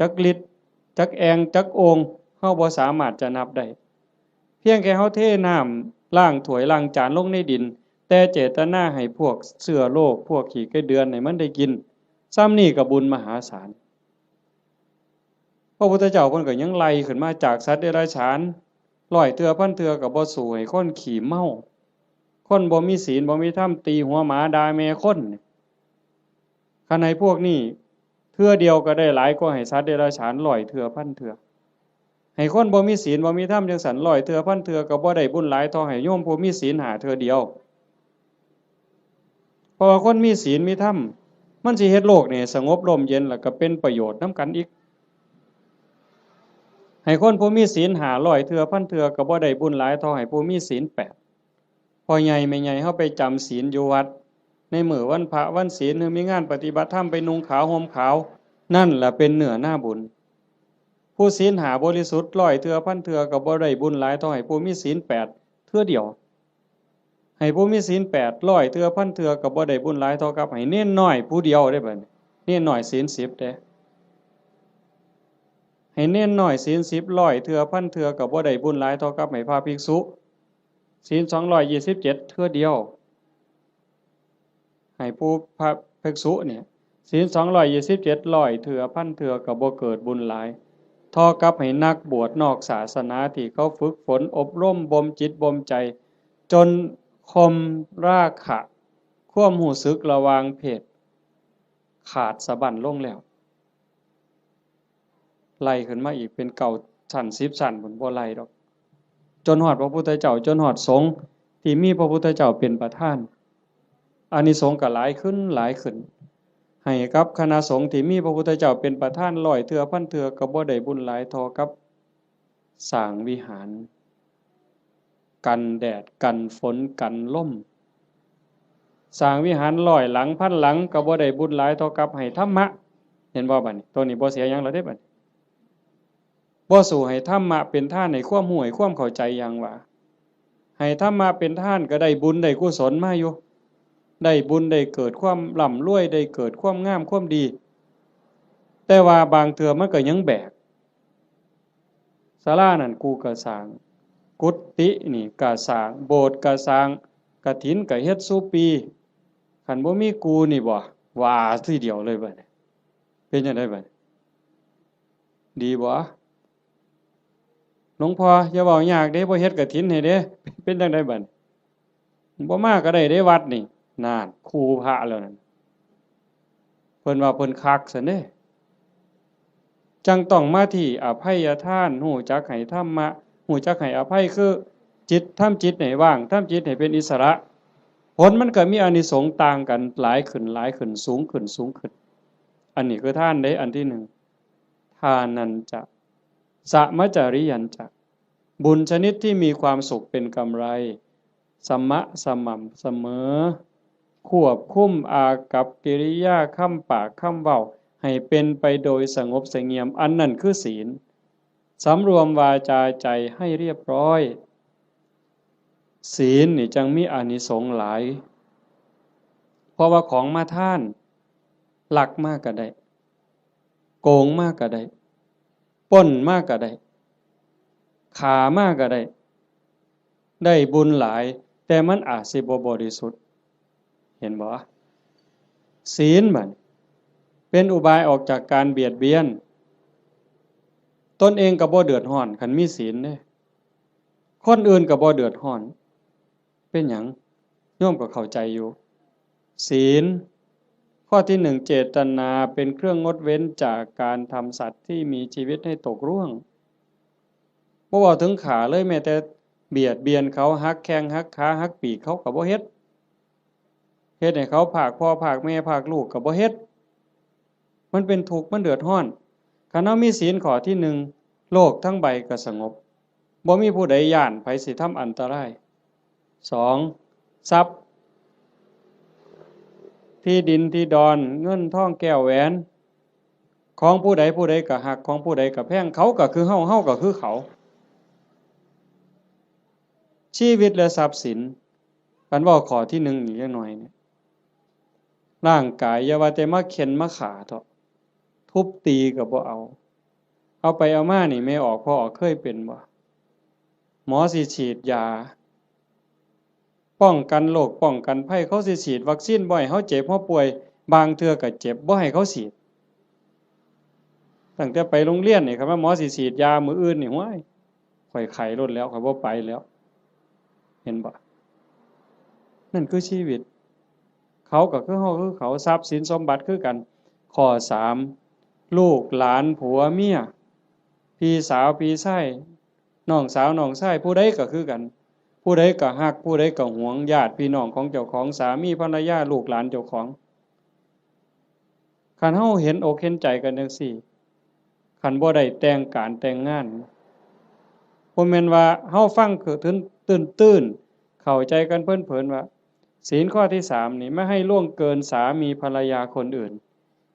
จักลิตร จักแอ่ง จักโอ่ง เฮาบ่สามารถจะนับได้ เพียงแค่เฮาเทน้ำล้างถ้วยล้างจานลงในดิน แต่เจตนาให้พวกเชื้อโรค พวกขี้ไก่เดือนให้มันได้กิน ส่ำนี่ก็บุญมหาศาล พระพุทธเจ้าเพิ่นก็ยังไล่ขึ้นมาจากสัตว์เดรัจฉาน ร้อยเทื่อพันเทื่อก็บ่สู้ให้คนขี้เมา คนบ่มีศีลบ่มีธรรม ตีหัวหมาด่าแม่คน คันให้พวกนี้เทื่อเดียวก็ได้หลายกว่าให้สัตว์เดรัจฉานร้อยเทื่อพันเทื่อ ให้คนบ่มีศีลบ่มีธรรมจังซั่นร้อยเทื่อพันเทื่อก็บ่ได้บุญหลายเท่าให้โยมผู้มีศีลห้าเทื่อเดียว เพราะว่าคนมีศีลมีธรรม มันสิเฮ็ดโลกนี่สงบร่มเย็น แล้วก็เป็นประโยชน์นำกันอีก ให้คนผู้มีศีลห้าร้อยเทื่อพันเทื่อก็บ่ได้บุญหลายเท่าให้ผู้มีศีลแปด พ่อใหญ่แม่ใหญ่เฮาไปจำศีลอยู่วัด ในมื้อวันพระวันศีล หรือมีงานปฏิบัติธรรมไปนุ่งขาวห่มขาว นั่นแหละเป็นเนื้อนาบุญ ผู้ศีลห้าบริสุทธิ์ร้อยเทื่อพันเทื่อก็บ่ได้บุญหลายเท่าให้ผู้มีศีลแปดเทื่อเดียว ให้ผู้มีศีลแปดร้อยเทื่อพันเทื่อก็บ่ได้บุญหลายเท่ากับให้เณรน้อยผู้เดียวเด้บัดนี้ เณรน้อยศีลสิบเด้ ให้เณรน้อยศีลสิบร้อยเทื่อพันเทื่อก็บ่ได้บุญหลายเท่ากับให้พระภิกษุ ศีลสองร้อยยี่สิบเจ็ดเทื่อเดียว ให้ผู้พระภิกษุเนี่ย ศีลสองร้อยยี่สิบเจ็ดร้อยเทื่อพันเทื่อก็บ่เกิดบุญหลาย เท่ากับให้นักบวชนอกศาสนาที่เขาฝึกฝนอบรมบ่มจิตบ่มใจ จนข่มราคะ ความรู้สึกระหว่างเพศ ขาดสะบั้นลงแล้ว ไล่ขึ้นมาอีกเป็นเก้าชั้นสิบชั้นพุ้น บ่ไล่ดอก จนฮอดพระพุทธเจ้า จนฮอดสงฆ์ที่มีพระพุทธเจ้าเป็นประธาน อานิสงส์ก็หลายขึ้นหลายขึ้น ให้กับคณะสงฆ์ที่มีพระพุทธเจ้าเป็นประธานร้อยเทื่อพันเทื่อก็บ่ได้บุญหลายเท่ากับสร้างวิหาร กันแดดกันฝนกันลม สร้างวิหารร้อยหลังพันหลังก็บ่ได้บุญหลายเท่ากับให้ธรรมะ เห็นบ่บัดนี้ ตัวนี้บ่เสียหยังแล้วเด้บัดนี้ บ่สู้ให้ธรรมะเป็นทานให้ความรู้ให้ความเข้าใจอย่างว่า ให้ธรรมะเป็นทานก็ได้บุญได้กุศลมาอยู่ ได้บุญได้เกิดความร่ำรวย ได้เกิดความงามความดี แต่ว่าบางเทื่อมันก็ยังแบก ศาลานั่นกูก็สร้าง กุฏินี่ก็สร้าง โบสถ์ก็สร้าง กฐินก็เฮ็ดซุปี คันบ่มีกูนี่บ่ ว่าทีเดียวเลยบัดนี้ เป็นจั่งใดบัดนี้ ดีบ่ หลวงพ่ออย่าเว้ายากเด้ บ่เฮ็ดกฐินให้เด้ เป็นจั่งใดบัดนี้ บ่มาก็ได้เด้วัดนี่ นั่น คู่พระแล้วนั่น เพิ่นว่าเพิ่นคักซั้นเด้ จั่งต้องมาที่อภัยทาน รู้จักให้ธรรมะ รู้จักให้อภัย คือจิต ทำจิตให้ว่าง ทำจิตให้เป็นอิสระ ผลมันก็มีอานิสงส์ต่างกัน หลายขึ้น หลายขึ้น สูงขึ้น สูงขึ้น อันนี้คือทานเด้ อันที่หนึ่ง ทานัญจะ สมจริยัญจะ บุญชนิดที่มีความสุขเป็นกำไร สมะ สม่ำเสมอ ควบคุมอากัปกิริยา คำปาก คำเว้า ให้เป็นไปโดยสงบเสงี่ยม อันนั้นคือศีล สำรวมวาจาใจให้เรียบร้อย ศีลนี่จั่งมีอานิสงส์หลาย เพราะว่าของมาทาน ลักมาก็ได้ โกงมาก็ได้ ปล้นมาก็ได้ ฆ่ามาก็ได้ ได้บุญหลาย แ แต่มันอาจสิบ่บริสุทธิ์ เห็นบ่? ศีลบัดเป็นอุบายออกจากการเบียดเบียน ตนเองก็บ่เดือดร้อน คันมีศีลเด้ คนอื่นก็บ่เดือดร้อน เป็นหยัง? โยมก็เข้าใจอยู่ ศีล ข้อที่หนึ่ง เจตนาเป็นเครื่องงดเว้นจากการทำสัตว์ที่มีชีวิตให้ตกร่วง บ่เว้าถึงฆ่าเลย แม้แต่เบียดเบียนเขา หักแข้งหักขา หักปีกเขาก็บ่เฮ็ด เฮ็ดให้เขาพรากพ่อพรากแม่พรากลูกก็บ่เฮ็ด มันเป็นทุกข์ มันเดือดร้อน คันเฮามีศีลข้อที่หนึ่ง โลกทั้งใบก็สงบ บ่มีผู้ใดย้านไผสิทำอันตราย สอง ทรัพย์ ที่ดินที่ดอน เงินทองแก้วแหวน ของผู้ใดผู้ใดก็ฮัก ของผู้ใดก็แพง เขาก็คือเฮา เฮาก็คือเขา ชีวิตและทรัพย์สิน คันเว้าข้อที่หนึ่งอีกจักหน่อยเนี่ย ร่างกายอย่าว่าแต่มาเฆ็่นมาฆ่าเถาะ ทุบตีก็บ่เอา เอาไปเอามานี่ แม่ออกพ่อออกเคยเป็นบ่? หมอสิฉีดยา ป้องกันโรคป้องกันภัย เขาสิฉีดวัคซีนบ่ให้เฮาเจ็บเฮาป่วย บางเทื่อก็เจ็บบ่ให้เขาฉีด ตั้งแต่ไปโรงเรียนนี่ คันว่าหมอสิฉีดยามื้ออื่นนี่ ห้วย ข้อยไข้โลดแล้ว ข้อยบ่ไปแล้ว เห็นบ่? นั่นคือชีวิต เขาก็คือเฮาคือเขา ทรัพย์สินสมบัติคือกัน ข้อสาม ลูกหลานผัวเมีย พี่สาวพี่ชาย น้องสาวน้องชาย ผู้ใดก็คือกัน ผู้ใดก็ฮัก ผู้ใดก็หวง ญาติพี่น้องของเจ้าของ สามีภรรยา ลูกหลานเจ้าของ คันเฮาเห็นอกเห็นใจกันจั่งซี้ คันบ่ได้แต่งการแต่งงาน บ่แม่นว่าเฮาฟังคือตื้น ตื้นๆ เข้าใจกันเพลินๆ ว่า ศีลข้อที่สามนี่ ไม่ให้ล่วงเกินสามีภรรยาคนอื่น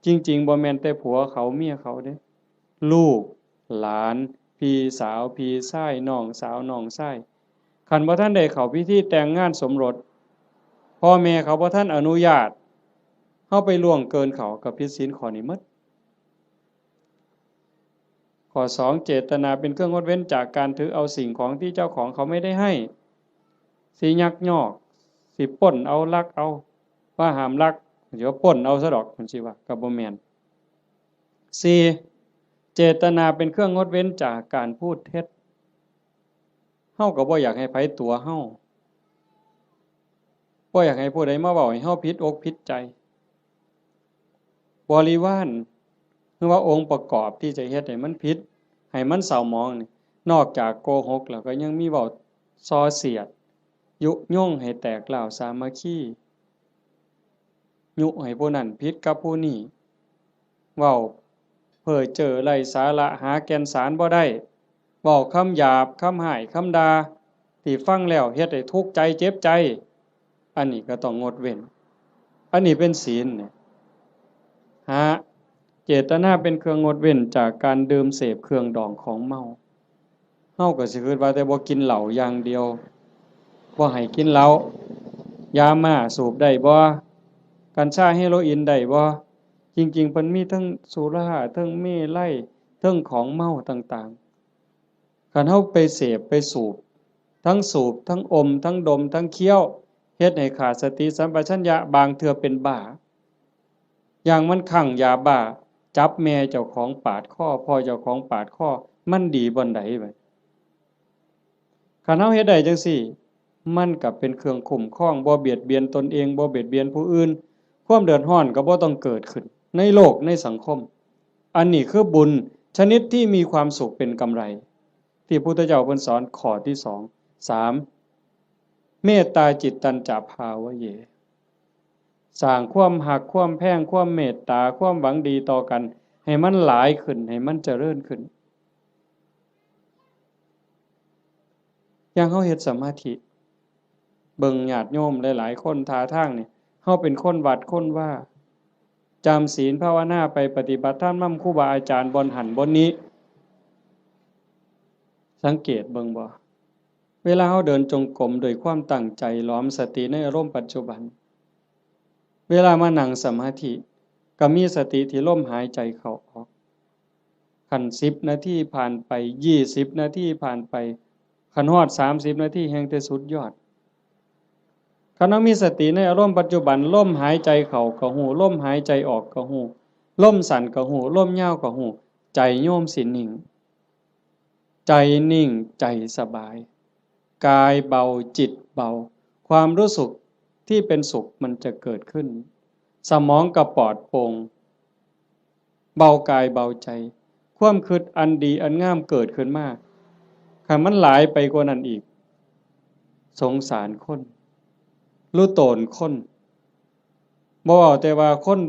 จริงๆ บ่แม่นแต่ผัวเขาเมียเขาเด้ ลูก หลาน พี่สาว พี่ชาย น้องสาว น้องชาย คันบ่ทันได้เข้าพิธีแต่งงานสมรส พ่อแม่เขาบ่ทันอนุญาต เฮาไปล่วงเกินเขา ก็ผิดศีลข้อนี้หมด ข้อสอง เจตนาเป็นเครื่องงดเว้นจากการถือเอาสิ่งของที่เจ้าของเขาไม่ได้ให้ สิยักยอก สิปล้นเอา ลักเอา ว่าห้ามลัก เดี๋ยวปล้นเอาซะดอก มันสิว่า ก็บ่แม่น สี่ เจตนาเป็นเครื่องงดเว้นจากการพูดเท็จ เฮาก็บ่อยากให้ไผตั๋วเฮา บ่อยากให้ผู้ใดมาเว้าให้เฮาผิดอกผิดใจ บริวาร หรือว่าองค์ประกอบที่จะเฮ็ดให้มันผิด ให้มันเศร้าหมองนี่ นอกจากโกหกแล้วก็ยังมีเว้าส่อเสียด ยุยงให้แตกร้าวสามัคคี ยุให้ผู้นั้นผิดกับผู้นี้ เว้าเพ้อเจ้อไร้สาระ หาแก่นสารบ่ได้ เว้าคำหยาบ คำฮ้าย คำด่า ที่ฟังแล้วเฮ็ดให้ทุกข์ใจ เจ็บใจ อันนี้ก็ต้องงดเว้น อันนี้เป็นศีลเนี่ย ห้า เจตนาเป็นเครื่องงดเว้นจากการดื่มเสพเครื่องดองของเมา เฮาก็สิคิดว่าแต่บ่กินเหล้าอย่างเดียว บ่ให้กินเหล้า ยาม่าสูบได้บ่ กัญชาเฮโรอีนได้บ่ จริงๆ เพิ่นมีทั้งสุรา ทั้งเมรัย ทั้งของเมาต่างๆ คันเฮาไปเสพไปสูบ ทั้งสูบ ทั้งอม ทั้งดม ทั้งเคี้ยว เฮ็ดให้ขาดสติสัมปชัญญะ บางเทื่อเป็นบ้า อย่างมันคลั่งยาบ้า จับแม่เจ้าของปาดคอ พ่อเจ้าของปาดคอ มันดีบ่อนใดบัด คันเฮาเฮ็ดได้จั่งซี้ มันก็เป็นเครื่องคุ้มครอง บ่เบียดเบียนตนเอง บ่เบียดเบียนผู้อื่น ความเดือดร้อนก็บ่ต้องเกิดขึ้น ในโลก ในสังคม อันนี้คือบุญชนิดที่มีความสุขเป็นกำไร ที่พุทธเจ้าเพิ่นสอนข้อที่สอง สาม เมตตาจิตตัญจะภาวะเย สร้างความฮัก ความแพง ความเมตตา ความหวังดีต่อกัน ให้มันหลายขึ้น ให้มันเจริญขึ้น อย่างเฮาเฮ็ดสมาธิ เบิ่งญาติโยมหลายๆ คนท่าทางนี่ เฮาเป็นคนวัดคนวา จำศีลภาวนาไป ปฏิบัติธรรมนำครูบาอาจารย์บ่อนหั้นบ่อนนี้ สังเกตเบิ่งบ่ เวลาเฮาเดินจงกรมด้วยความตั้งใจ หลอมสติในอารมณ์ปัจจุบัน เวลามานั่งสมาธิ ก็มีสติที่ลมหายใจเข้าออก คันสิบนาทีผ่านไป ยี่สิบนาทีผ่านไป คันฮอดสามสิบนาทีแฮ่งแต่สุดยอด คันเฮามีสติในอารมณ์ปัจจุบัน ลมหายใจเข้าก็ฮู้ ลมหายใจออกก็ฮู้ ลมสั้นก็ฮู้ ลมยาวก็ฮู้ ใจโยมสินิ่ง ใจนิ่ง ใจสบาย กายเบา จิตเบา ความรู้สึกที่เป็นสุขมันจะเกิดขึ้น สมองก็ปลอดโปร่ง เบากายเบาใจ ความคิดอันดีอันงามเกิดขึ้นมา คันมันหลายไปกว่านั้นอีก สงสารคน รู้ตนคน บ่เว้าแต่ว่าคน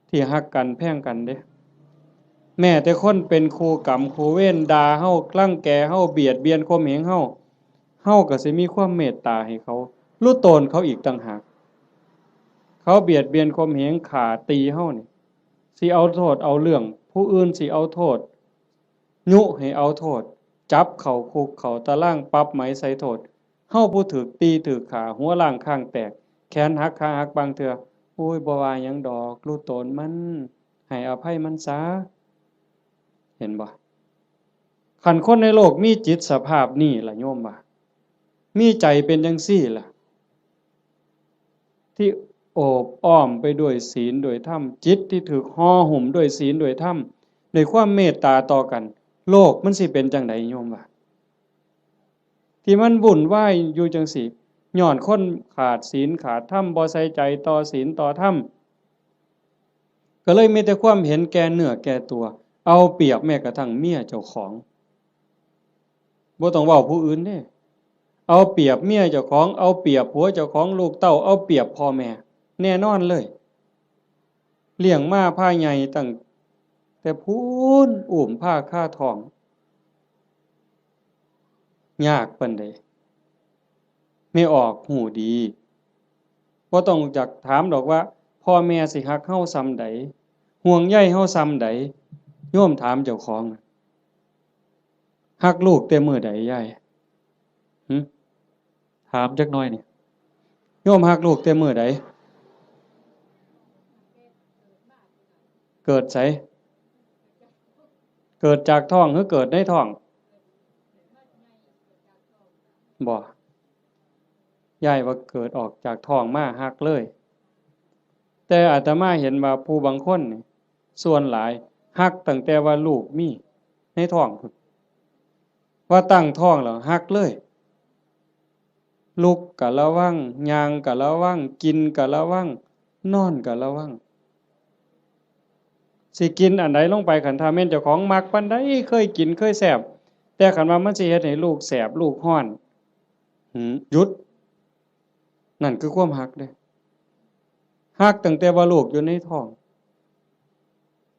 ที่ฮักกันแพงกันเด้ แม้แต่คนเป็นคู่กรรมคู่เวร ด่าเฮา รังแกเฮา เบียดเบียนข่มเหงเฮา เฮาก็สิมีความเมตตาให้เขา รู้ตนเขาอีกต่างหาก เขาเบียดเบียนข่มเหง ฆ่าตีเฮานี่ สิเอาโทษเอาเรื่อง ผู้อื่นสิเอาโทษ ยุให้เอาโทษ จับเข้าคุกเข้าตาราง ปรับไหมใส่โทษ เฮาผู้ถูกตีถูกฆ่า หัวล้างคางแตก แขนหักขาหักบางเทื่อ โอ้ย บ่ว่าหยังดอก รู้ตนมัน ให้อภัยมันซะ เห็นบ่ คันคนในโลกมีจิตสภาพนี้ล่ะโยมว่า มีใจเป็นจังซี่ล่ะ ที่โอบอ้อมไปด้วยศีลด้วยธรรม จิตที่ถูกห่อหุ้มด้วยศีลด้วยธรรม ด้วยความเมตตาต่อกัน โลกมันสิเป็นจังใดโยมว่า ที่มันวุ่นวายอยู่จังซี่ ย้อนคนขาดศีลขาดธรรม บ่ใส่ใจต่อศีลต่อธรรม ก็เลยมีแต่ความเห็นแก่เนื้อแก่ตัว เอาเปรียบแม้กระทั่งเมียเจ้าของ บ่ต้องเว้าผู้อื่นเด้ เอาเปรียบเมียเจ้าของ เอาเปรียบผัวเจ้าของ ลูกเต้า เอาเปรียบพ่อแม่ แน่นอนเลย เลี้ยงมาพาใหญ่ตั้งแต่พู้น อุ้มพาคาท้อง ยากปานใด แม่ออกฮู้ดี บ่ต้องอยากถามดอกว่า พ่อแม่สิฮักเฮาส่ำใด ห่วงใยเฮาส่ำใด โยมถามเจ้าของ ฮักลูกแต่มื้อใดยาย หึ ถามจักหน่อยนี่ โยมฮักลูกแต่มื้อใด เกิดไส เกิดจากท้องหรือเกิดในท้อง บ่ ยายว่าเกิดออกจากท้องมาฮักเลย แต่อาตมาเห็นว่าผู้บางคนนี่ ส่วนหลายฮักตั้งแต่ว่าลูกมีในท้องพุ้น ว่าตั้งท้องแล้วฮักเลย ลุกก็ระวัง ย่างก็ระวัง กินก็ระวัง นอนก็ระวัง สิกินอันใดลงไป คันถ้าแม่นเจ้าของมักปานใด เคยกินเคยแซ่บ แต่คันว่ามันสิเฮ็ดให้ลูกแสบลูกร้อน หืม หยุด นั่นคือความฮักเด้ ฮักตั้งแต่ว่าลูกอยู่ในท้อง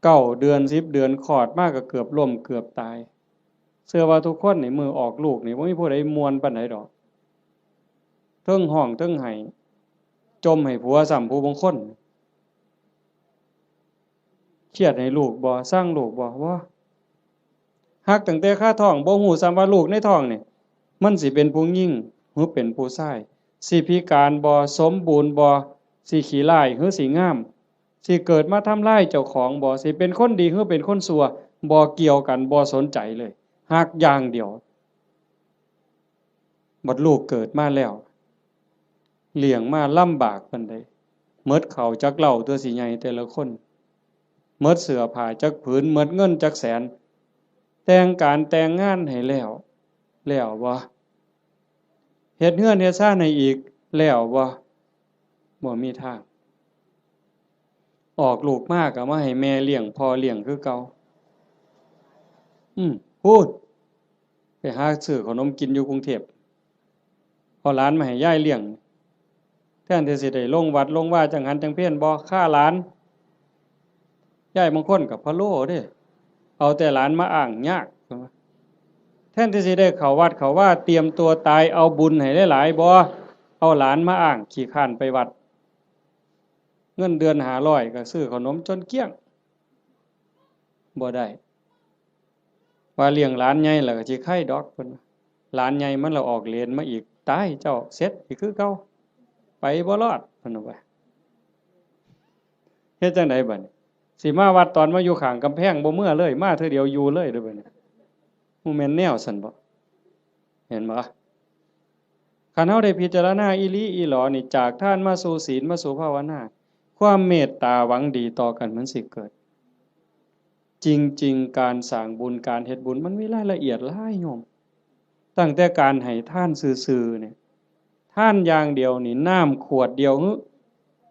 เก้าเดือน สิบเดือน คลอดมาก็เกือบล้มเกือบตาย เชื่อว่าทุกคนนี่มื้อออกลูกนี่บ่มีผู้ใดม่วนปานใดดอก เทิงฮ้องเทิงไห้ จ่มให้ผัวซ้ำผู้บางคน เครียดให้ลูกบ่ ซังลูกบ่ บ่ ฮักตั้งแต่คาท้อง บ่ฮู้ซ้ำว่าลูกในท้องนี่ มันสิเป็นผู้หญิงหรือเป็นผู้ชาย สิพิการบ่ สมบูรณ์บ่ สิขี้ร้ายหรือสิงาม สิเกิดมาทำลายเจ้าของบ่ สิเป็นคนดีหรือเป็นคนชั่ว บ่เกี่ยวกัน บ่สนใจเลย ฮักอย่างเดียว บัดลูกเกิดมาแล้ว เลี้ยงมาลำบากปานใด หมดข้าวจักเล่าตัวสิใหญ่แต่ละคน หมดเสื้อผ้าจักผืน หมดเงินจักแสน แต่งการแต่งงานให้แล้ว แล้วบ่ เฮ็ดเฮือนเฮ็ดซานให้อีก แล้วบ่ บ่มีทาง ออกลูกมาก็มาให้แม่เลี้ยงพ่อเลี้ยงคือเก่า อืม พู้น ไปหาซื้อขนมกินอยู่กรุงเทพฯ เอาหลานมาให้ยายเลี้ยง แทนที่สิได้ลงวัดลงวาจังหันจังเพลบ่ ฆ่าหลาน ยายบางคนก็พะโล้เด้ เอาแต่หลานมาอ้างยาก แทนที่สิได้เข้าวัดเข้าวา เตรียมตัวตาย เอาบุญให้หลายๆ บ่ เอาหลานมาอ้าง ขี้คร้านไปวัด เงินเดือนห้าร้อยก็ซื้อขนมจนเกลี้ยง บ่ได้ ว่าเลี้ยงหลานใหญ่แล้วก็สิไคดอก เพิ่นว่า หลานใหญ่มันละออกเหรนมาอีก ตายเจ้า เสร็จอีกคือเก่า ไปบ่รอด เพิ่นว่า เฮ็ดจั่งใดบัดนี้ สิมาวัดตอนมาอยู่ข้างกำแพง บ่เมือเลย มาเทื่อเดียวอยู่เลยเด้อบัดนี้ บ่แม่นแนวซั้นบ่ เห็นบ่ คันเฮาได้พิจารณาอีหลีอีหลอนี่ จากทานมาสู่ศีล มาสู่ภาวนา ความเมตตาหวังดีต่อกันมันสิเกิด จริงๆ การสร้างบุญ การเฮ็ดบุญ มันมีรายละเอียดหลายโยม ตั้งแต่การให้ทานซื่อๆ เนี่ย ทานอย่างเดียวนี่ น้ำขวดเดียว หรือ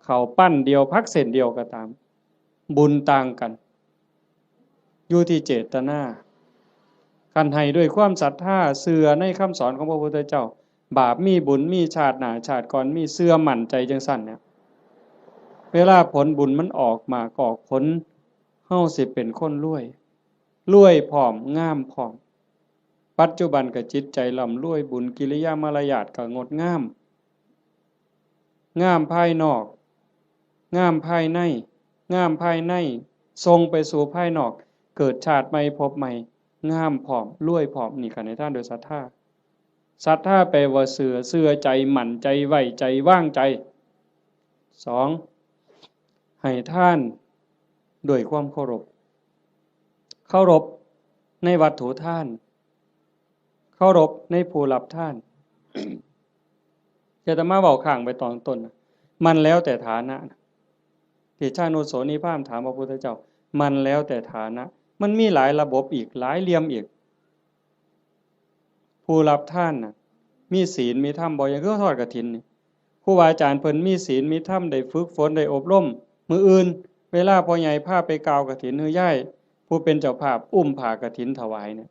ข้าวปั้นเดียว ผักเส้นเดียวก็ตาม บุญต่างกัน อยู่ที่เจตนา คันให้ด้วยความศรัทธา เชื่อในคำสอนของพระพุทธเจ้า บาปมีบุญมี ชาติหน้าชาติก่อนมี เชื่อมั่นใจจังซั่นเนี่ย เวลาผลบุญมันออกหมากออกผล เฮาสิเป็นคนรวย รวยพร้อม งามพร้อม ปัจจุบันก็จิตใจร่ำรวย บุญกิริยามารยาทก็งดงาม งามภายนอก งามภายใน งามภายใน ส่งไปสู่ภายนอก เกิดชาติใหม่ภพใหม่ งามพร้อม รวยพร้อม นี่คันให้ทานโดยศรัทธา ศรัทธาแปลว่าเชื่อ เชื่อใจ มั่นใจ ไว้ใจ วางใจ สอง ให้ทานด้วยความเคารพ เคารพในวัตถุทาน เคารพในผู้รับทาน อาตมาเว้าค้างไปตอนต้นนะ มันแล้วแต่ฐานะนะ ที่ชานุโสนีพราหมณ์ถามพระพุทธเจ้า มันแล้วแต่ฐานะ มันมีหลายระบบอีก หลายเหลี่ยมอีก ผู้รับทานน่ะ มีศีลมีธรรมบ่ อย่างคือทอดกฐินนี่ ครูบาอาจารย์เพิ่นมีศีลมีธรรม ได้ฝึกฝน ได้อบรม มื้ออื่น เวลาพ่อใหญ่พาไปกล่าวกฐิน หรือยายผู้เป็นเจ้าภาพอุ้มผ้ากฐินถวายเนี่ย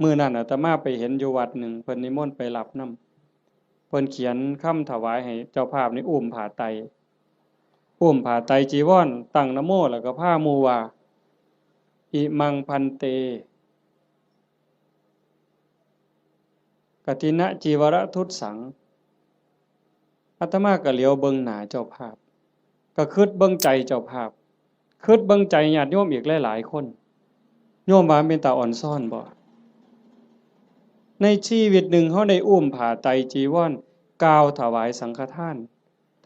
มื้อนั้นอาตมาไปเห็นอยู่วัดหนึ่ง เพิ่นนิมนต์ไปรับนำ เพิ่นเขียนคำถวายให้เจ้าภาพนี่อุ้มผ้าไตร อุ้มผ้าไตรจีวร ตั้งนะโม แล้วก็พาหมู่ว่า อิมัง ภันเต กฐินจีวรทุสสัง อาตมาก็เหลียวเบิ่งหน้าเจ้าภาพ ก็คิดเบิ่งใจเจ้าภาพ คิดเบิ่งใจญาติโยมอีกหลายๆ คน โยมว่าเป็นตาอ่อนซ้อนบ่ ในชีวิตหนึ่งเฮาได้อุ้มผ้าไตรจีวร กล่าวถวายสังฆทาน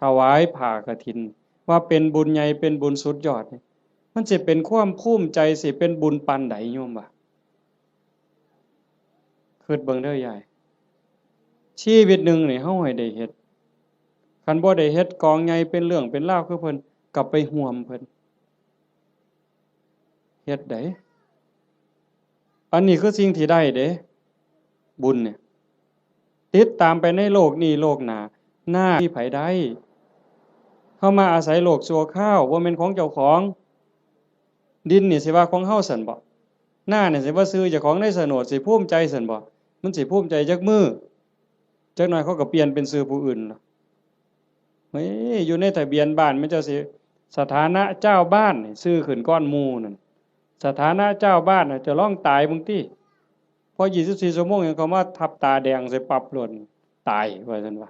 ถวายผ้ากฐิน ว่าเป็นบุญใหญ่ เป็นบุญสุดยอดนี่ มันสิเป็นความภูมิใจ สิเป็นบุญปานใด โยมว่า คิดเบิ่งเด้อยาย ชีวิตหนึ่งนี่เฮาให้ได้เฮ็ด คันบ่ได้เฮ็ดกองใหญ่เป็นเรื่องเป็นราวคือเพิ่น ก็ไปร่วมเพิ่น เฮ็ดได้ อันนี้คือสิ่งที่ได้เด้ บุญเนี่ย ติดตามไปในโลกนี้โลกหน้า นามีไผได้ เฮามาอาศัยโลกชั่วคราว บ่แม่นของเจ้าของ ดินนี่สิว่าของเฮาซั่นบ่ นานี่สิว่าชื่อเจ้าของในโฉนด สิภูมิใจซั่นบ่ มันสิภูมิใจจักมื้อ จักหน่อยเขาก็เปลี่ยนเป็นชื่อผู้อื่นล่ะ เฮ้ย อยู่ในทะเบียนบ้านมันเจ้าสิ สถานะเจ้าบ้านนี่ชื่อขึ้นก่อนหมู่นั่น สถานะเจ้าบ้านน่ะ เจ้าลองตายเบิ่งติ พอยี่สิบสี่ชั่วโมงหยังเขามาทับตาแดงใส่ปั๊บโลด ตายว่าซั่นว่า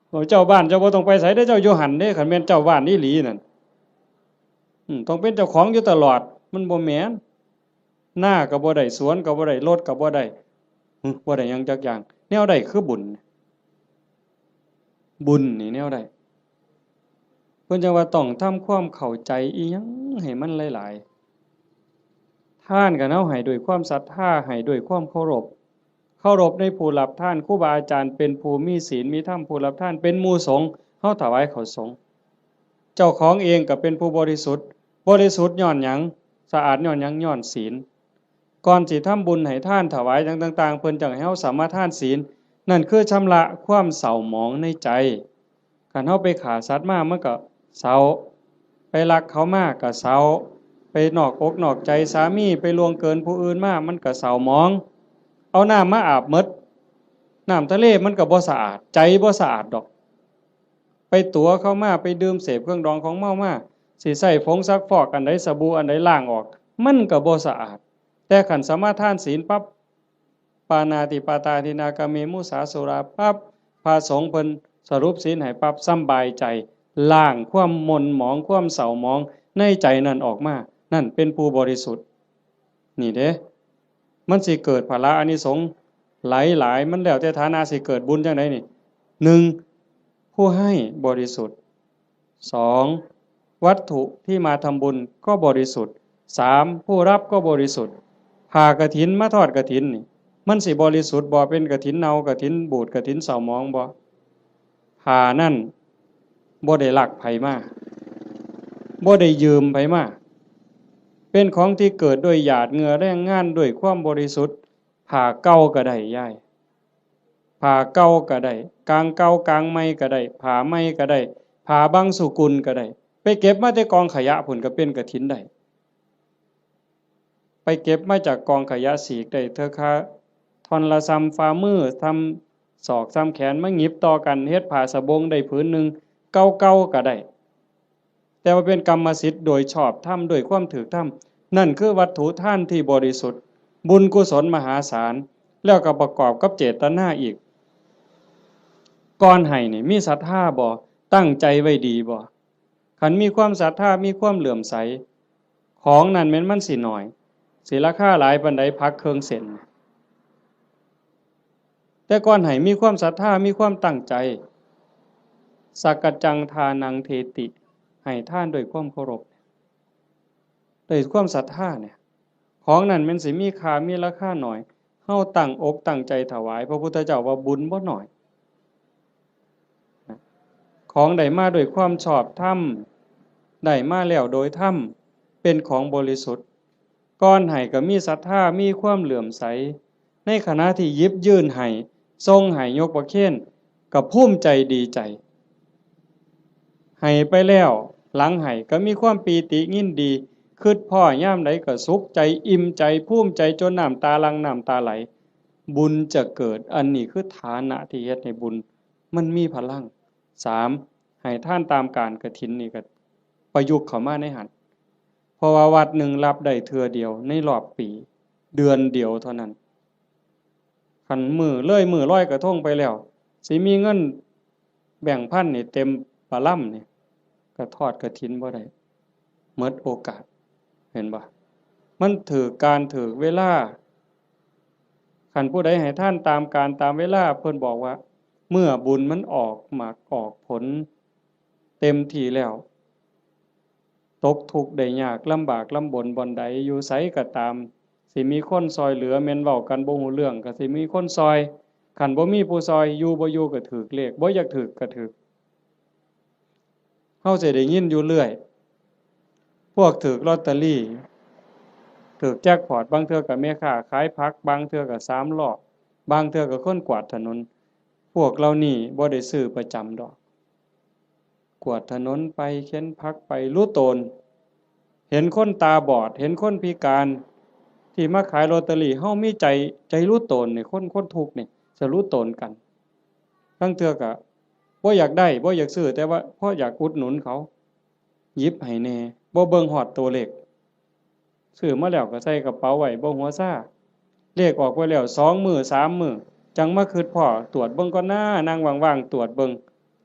โอ้ เจ้าบ้านเจ้าบ่ต้องไปไสเด้อ เจ้าอยู่หั่นเด้ คันแม่นเจ้าบ้านอีหลีนั่น อืม ต้องเป็นเจ้าของอยู่ตลอด มันบ่แม่น นาก็บ่ได้ สวนก็บ่ได้ รถก็บ่ได้ หึ บ่ได้หยังจักอย่าง แนวใดคือบุญ บุญนี่แนวใด เพิ่นจั่งว่าต้องทำความเข้าใจอีหยังให้มันหลายๆ ทานก็เฮาให้ด้วยความศรัทธา ให้ด้วยความเคารพ เคารพในผู้รับทาน ครูบาอาจารย์เป็นผู้มีศีลมีธรรม ผู้รับทานเป็นหมู่สงฆ์ เฮาถวายข้าวสงฆ์ เจ้าของเองก็เป็นผู้บริสุทธิ์ บริสุทธิ์ย้อนหยัง สะอาดย้อนหยัง ย้อนศีล ก่อนสิทำบุญให้ทานถวายหยังต่างๆ เพิ่นจั่งให้เฮาสมาทานศีล นั่นคือชำระความเศร้าหมองในใจ คันเฮาไปฆ่าสัตว์มามันก็เศร้า ไปลักเขามาก็เศร้า ไปนอกอกนอกใจสามี ไปล่วงเกินผู้อื่นมา มันก็เศร้าหมอง เอาน้ำมาอาบหมด น้ำทะเลมันก็บ่สะอาด ใจบ่สะอาดดอก ไปตั๋วเขามา ไปดื่มเสพเครื่องดองของเมามา สิใช้ผงซักฟอกอันใด สบู่อันใดล้างออก มันก็บ่สะอาด แต่คันสมาทานศีลปั๊บ ปาณาติปาตาทินนา กาเม มุสา สุรา ปั๊บ พระสงฆ์เพิ่นสรุปศีลให้ปั๊บ สำบายใจ ล้างความหม่นหมอง ความเศร้าหมองในใจนั่นออกมา นั่นเป็นผู้บริสุทธิ์ นี่เด้ มันสิเกิดผละอานิสงส์หลายๆ มันแล้วแต่ฐานะสิเกิดบุญจั่งใดนี่ หนึ่ง ผู้ให้บริสุทธิ์ สอง วัตถุที่มาทำบุญก็บริสุทธิ์ สาม ผู้รับก็บริสุทธิ์ ผ้ากฐินมาทอดกฐินนี่ มันสิบริสุทธิ์บ่ เป็นกฐินเน่า กฐินบูด กฐินเศร้าหมองบ่ ผ้านั่นบ่ได้ลักไผมา บ่ได้ยืมไผมา เป็นของที่เกิดด้วยหยาดเหงื่อแรงงาน ด้วยความบริสุทธิ์ ผ้าเก่าก็ได้ยาย ผ้าเก่าก็ได้ กางเก่ากางใหม่ก็ได้ ผ้าใหม่ก็ได้ ผ้าบางสุกุลก็ได้ ไปเก็บมาแต่กองขยะพุ้นก็เป็นกฐินได้ ไปเก็บมาจากกองขยะ สีกได้เทื่อคาท่อนละส่ำฝ่ามือ ส่ำศอก ส่ำแขน มาหยิบต่อกันเฮ็ดผ้าสบงได้ผืนหนึ่ง เก่าๆก็ได้ แต่ว่าเป็นกรรมสิทธิ์โดยชอบธรรม ด้วยความถูกธรรม นั่นคือวัตถุทานที่บริสุทธิ์ บุญกุศลมหาศาล แล้วก็ประกอบกับเจตนาอีก ก่อนให้นี่มีศรัทธาบ่ ตั้งใจไว้ดีบ่ คันมีความศรัทธา มีความเลื่อมใส ของนั่นแม่นมันสิน้อย สิราคาหลายปานใด ผักเครื่องเส้น แต่ก่อนให้มีความศรัทธา มีความตั้งใจ สักกัจจังทานังเทติ ให้ทานด้วยความเคารพ ด้วยความศรัทธาเนี่ย ของนั่นแม่นสิมีค่า มีราคาน้อย เฮาตั้งอกตั้งใจถวาย พระพุทธเจ้าว่าบุญบ่น้อย ของได้มาด้วยความชอบธรรม ได้มาแล้วโดยธรรม เป็นของบริสุทธิ์ ก่อนให้ก็มีศรัทธา มีความเลื่อมใส ในขณะที่หยิบยื่นให้ ส่งให้ ยกประเคน ก็ภูมิใจดีใจ ให้ไปแล้ว หลังให้ก็มีความปีติยินดี คิดพ้อยามใดก็สุขใจ อิ่มใจ ภูมิใจ จนน้ำตาหลั่ง น้ำตาไหล บุญจะเกิด อันนี้คือฐานะที่เฮ็ดให้บุญมันมีพลัง สาม ให้ทานตามกาลกฐินนี่ก็ประยุกต์เข้ามาในหั้น เพราะว่าวัดหนึ่งรับได้เทื่อเดียวในรอบปี เดือนเดียวเท่านั้น คันมื้อเลยมื้อลอยกระทงไปแล้ว สิมีเงินแบงค์พันนี่เต็มปะลำนี่ ก็ทอดกฐินบ่ได้ หมดโอกาส เห็นบ่ มันถูกกาลถูกเวลา คันผู้ใดให้ทานตามกาลตามเวลา เพิ่นบอกว่า เมื่อบุญมันออกหมากออกผลเต็มที่แล้ว ตกทุกข์ได้ยาก ลำบากลำบนบ่อนใด อยู่ไสก็ตาม สิมีคนซ่อยเหลือ แม่นเว้ากันบ่ฮู้เรื่องก็สิมีคนซ่อย คันบ่มีผู้ซ่อย อยู่บ่อยู่ก็ถูกเลข บ่อยากถูกก็ถูก เฮาสิได้ยินอยู่เรื่อย พวกถูกลอตเตอรี่ ถูกแจ็คพอต บางเทื่อก็แม่ค้าขายผัก บางเทื่อก็สามล้อ บางเทื่อก็คนกวาดถนน พวกเหล่านี้บ่ได้ซื้อประจำดอก กวาดถนนไป เข็นผักไป หลู่ตน เห็นคนตาบอด เห็นคนพิการ ที่มาขายลอตเตอรี่ เฮามีใจ ใจหลู่ตนนี่ คน คนทุกข์นี่ จะหลู่ตนกัน ลางเทื่อก็บ่อยากได้ บ่อยากซื้อ แต่ว่าพออยากอุดหนุนเขา หยิบให้แหน่ บ่เบิ่งฮอดตัวเลข ซื้อมาแล้วก็ใส่กระเป๋าไว้ บ่หัวซา เลขออกไปแล้วสองมื้อสามมื้อ จั่งมาคิดพ้อ ตรวจเบิ่งก่อนนะ นั่งว่างๆ ตรวจเบิ่ง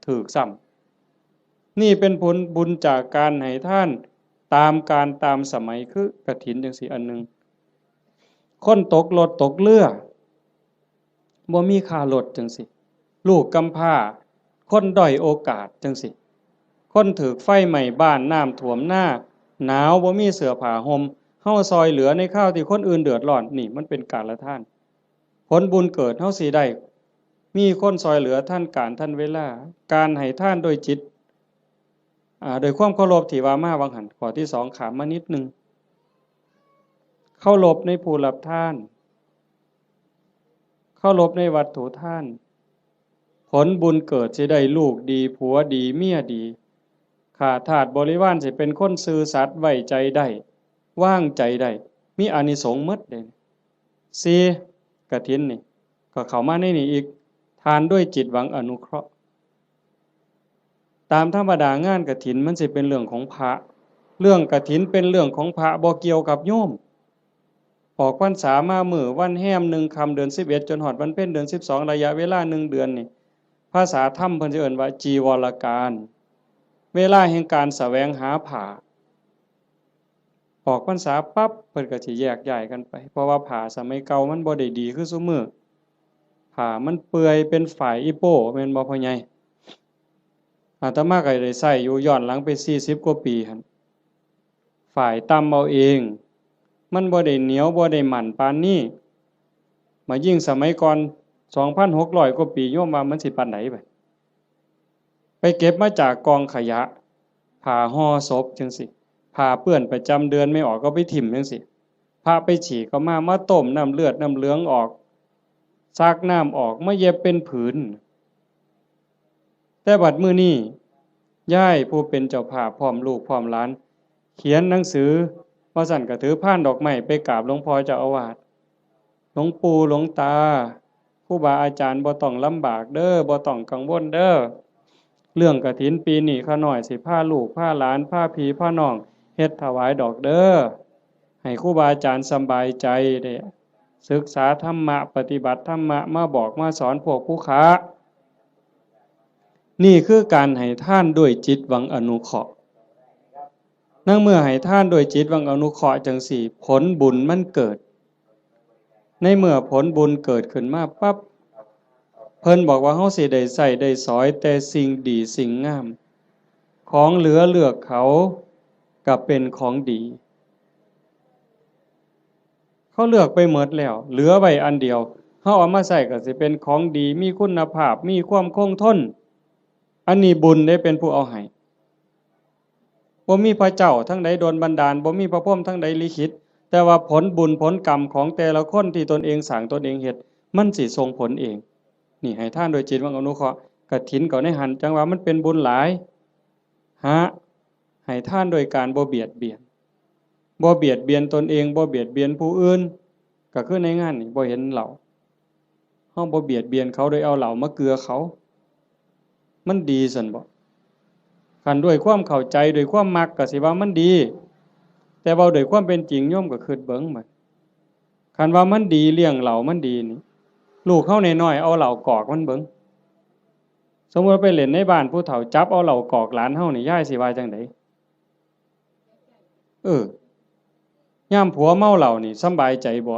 ถูกซ้ำ นี่เป็นผลบุญจากการให้ทานตามกาลตามสมัย คือกฐินจั่งซี้อันหนึ่ง คนตกรถตกเรือ บ่มีค่ารถจั่งซี้ ลูกกำพร้า คนด้อยโอกาสจั่งซี้ คนถูกไฟไหม้บ้าน น้ำท่วมนา หนาว บ่มีเสื้อผ้าห่ม เฮาซ่อยเหลือในคราวที่คนอื่นเดือดร้อน นี่มันเป็นกาลทาน ผลบุญเกิดเฮาสิได้ มีคนซ่อยเหลือทันกาลทันเวลา การให้ทานโดยจิต อ่า โดยความเคารพที่ว่ามาหว่างหั้น ข้อที่สองข้ามมานิดหนึ่ง เคารพในผู้รับทาน เคารพในวัตถุทาน ผลบุญเกิดสิได้ลูกดี ผัวดี เมียดี ข้าทาสบริวารสิเป็นคนซื่อสัตย์ ไว้ใจได้ วางใจได้ มีอานิสงส์หมดเด้ สี่ กฐินนี่ ก็เข้ามาในนี่อีก ทานด้วยจิตหวังอนุเคราะห์ ตามธรรมดางานกฐินมันสิเป็นเรื่องของพระ เรื่องกฐินเป็นเรื่องของพระ บ่เกี่ยวกับโยม ออกพรรษามามื้อวันแฮมหนึ่งค่ำเดือนสิบเอ็ด จนฮอดวันเพ็ญเดือนสิบสอง ระยะเวลาหนึ่งเดือนนี่ ภาษาธรรมเพิ่นสิเอิ้นว่าจีวรกาล เวลาแห่งการแสวงหาผ้า ออกพรรษาปั๊บ เพิ่นก็สิแยกย้ายกันไป เพราะว่าผ้าสมัยเก่ามันบ่ได้ดีคือซุมื้อ ผ้ามันเปื่อยเป็นฝ้ายอีโป้ แม่นบ่พ่อใหญ่ อาตมาก็ได้ใช้อยู่ย้อนหลังไปสี่สิบกว่าปีหั่น ฝ้ายตำเอาเอง มันบ่ได้เหนียว บ่ได้มั่นปานนี้ มายิ่งสมัยก่อน สองพันหกร้อย กว่าปี โยมว่ามันสิปานใดบัด ไปเก็บมาจากกองขยะ ผ้าห่อศพจังซี้ ผ้าเปื้อนประจำเดือนไม่ออกก็ไปถิ่มจังซี้ พระไปฉี่ก็มา มาต้มน้ำเลือดน้ำเหลืองออก ซักน้ำออก มาเย็บเป็นผืน แต่บัดมื้อนี้ ยายผู้เป็นเจ้าภาพพร้อมลูกพร้อมหลาน เขียนหนังสือ ว่าซั่นก็ถือพานดอกไม้ไปกราบหลวงพ่อเจ้าอาวาส หลวงปู่หลวงตา ครูบาอาจารย์บ่ต้องลำบากเด้อ บ่ต้องกังวลเด้อ เรื่องกฐินปีนี้ข้าน้อยสิพาลูกพาหลานพาพี่พาน้องเฮ็ดถวายดอกเด้อ ให้ครูบาอาจารย์สำบายใจ ได้ศึกษาธรรมะ ปฏิบัติธรรมะ มาบอกมาสอนพวกผู้ค้า นี่คือการให้ทานด้วยจิตหวังอนุเคราะห์ ในเมื่อให้ทานด้วยจิตหวังอนุเคราะห์จังซี้ ผลบุญมันเกิด ในเมื่อผลบุญเกิดขึ้นมาปั๊บ เพิ่นบอกว่าเฮาสิได้ใช้ได้สอยแต่สิ่งดีสิ่งงาม ของเหลือเลือกเขาก็เป็นของดี เขาเลือกไปหมดแล้ว เหลือไว้อันเดียว เฮาเอามาใช้ก็สิเป็นของดี มีคุณภาพ มีความคงทน อันนี้บุญเด้เป็นผู้เอาให้ บ่มีพระเจ้าทางใดดลบันดาล บ่มีพระพรหมทางใดลิขิต แต่ว่าผลบุญผลกรรมของแต่ละคนที่ตนเองสร้างตนเองเฮ็ด มันสิส่งผลเอง นี่ให้ทานโดยจิตหวังอนุเคราะห์ กฐินก็ในหั้น จั่งว่ามันเป็นบุญหลาย หา ให้ทานโดยการบ่เบียดเบียน บ่เบียดเบียนตนเอง บ่เบียดเบียนผู้อื่น ก็คือในงานนี่บ่เห็นเหล้า เฮาบ่เบียดเบียนเขาโดยเอาเหล้ามาเกือเขา มันดีซั่นบ่ คันด้วยความเข้าใจ ด้วยความมักก็สิว่ามันดี แต่เว้าด้วยความเป็นจริง โยมก็คิดเบิ่งบัด คันว่ามันดี เลี้ยงเหล้ามันดีนี่ ลูกเฮาน้อยๆ เอาเหล้ากอกมันเบิ่ง สมมุติว่าไปเล่นในบ้านผู้เฒ่า จับเอาเหล้ากอกหลานเฮานี่ ยายสิว่าจั่งใด เออ ยามผัวเมาเหล้านี่สำบายใจบ่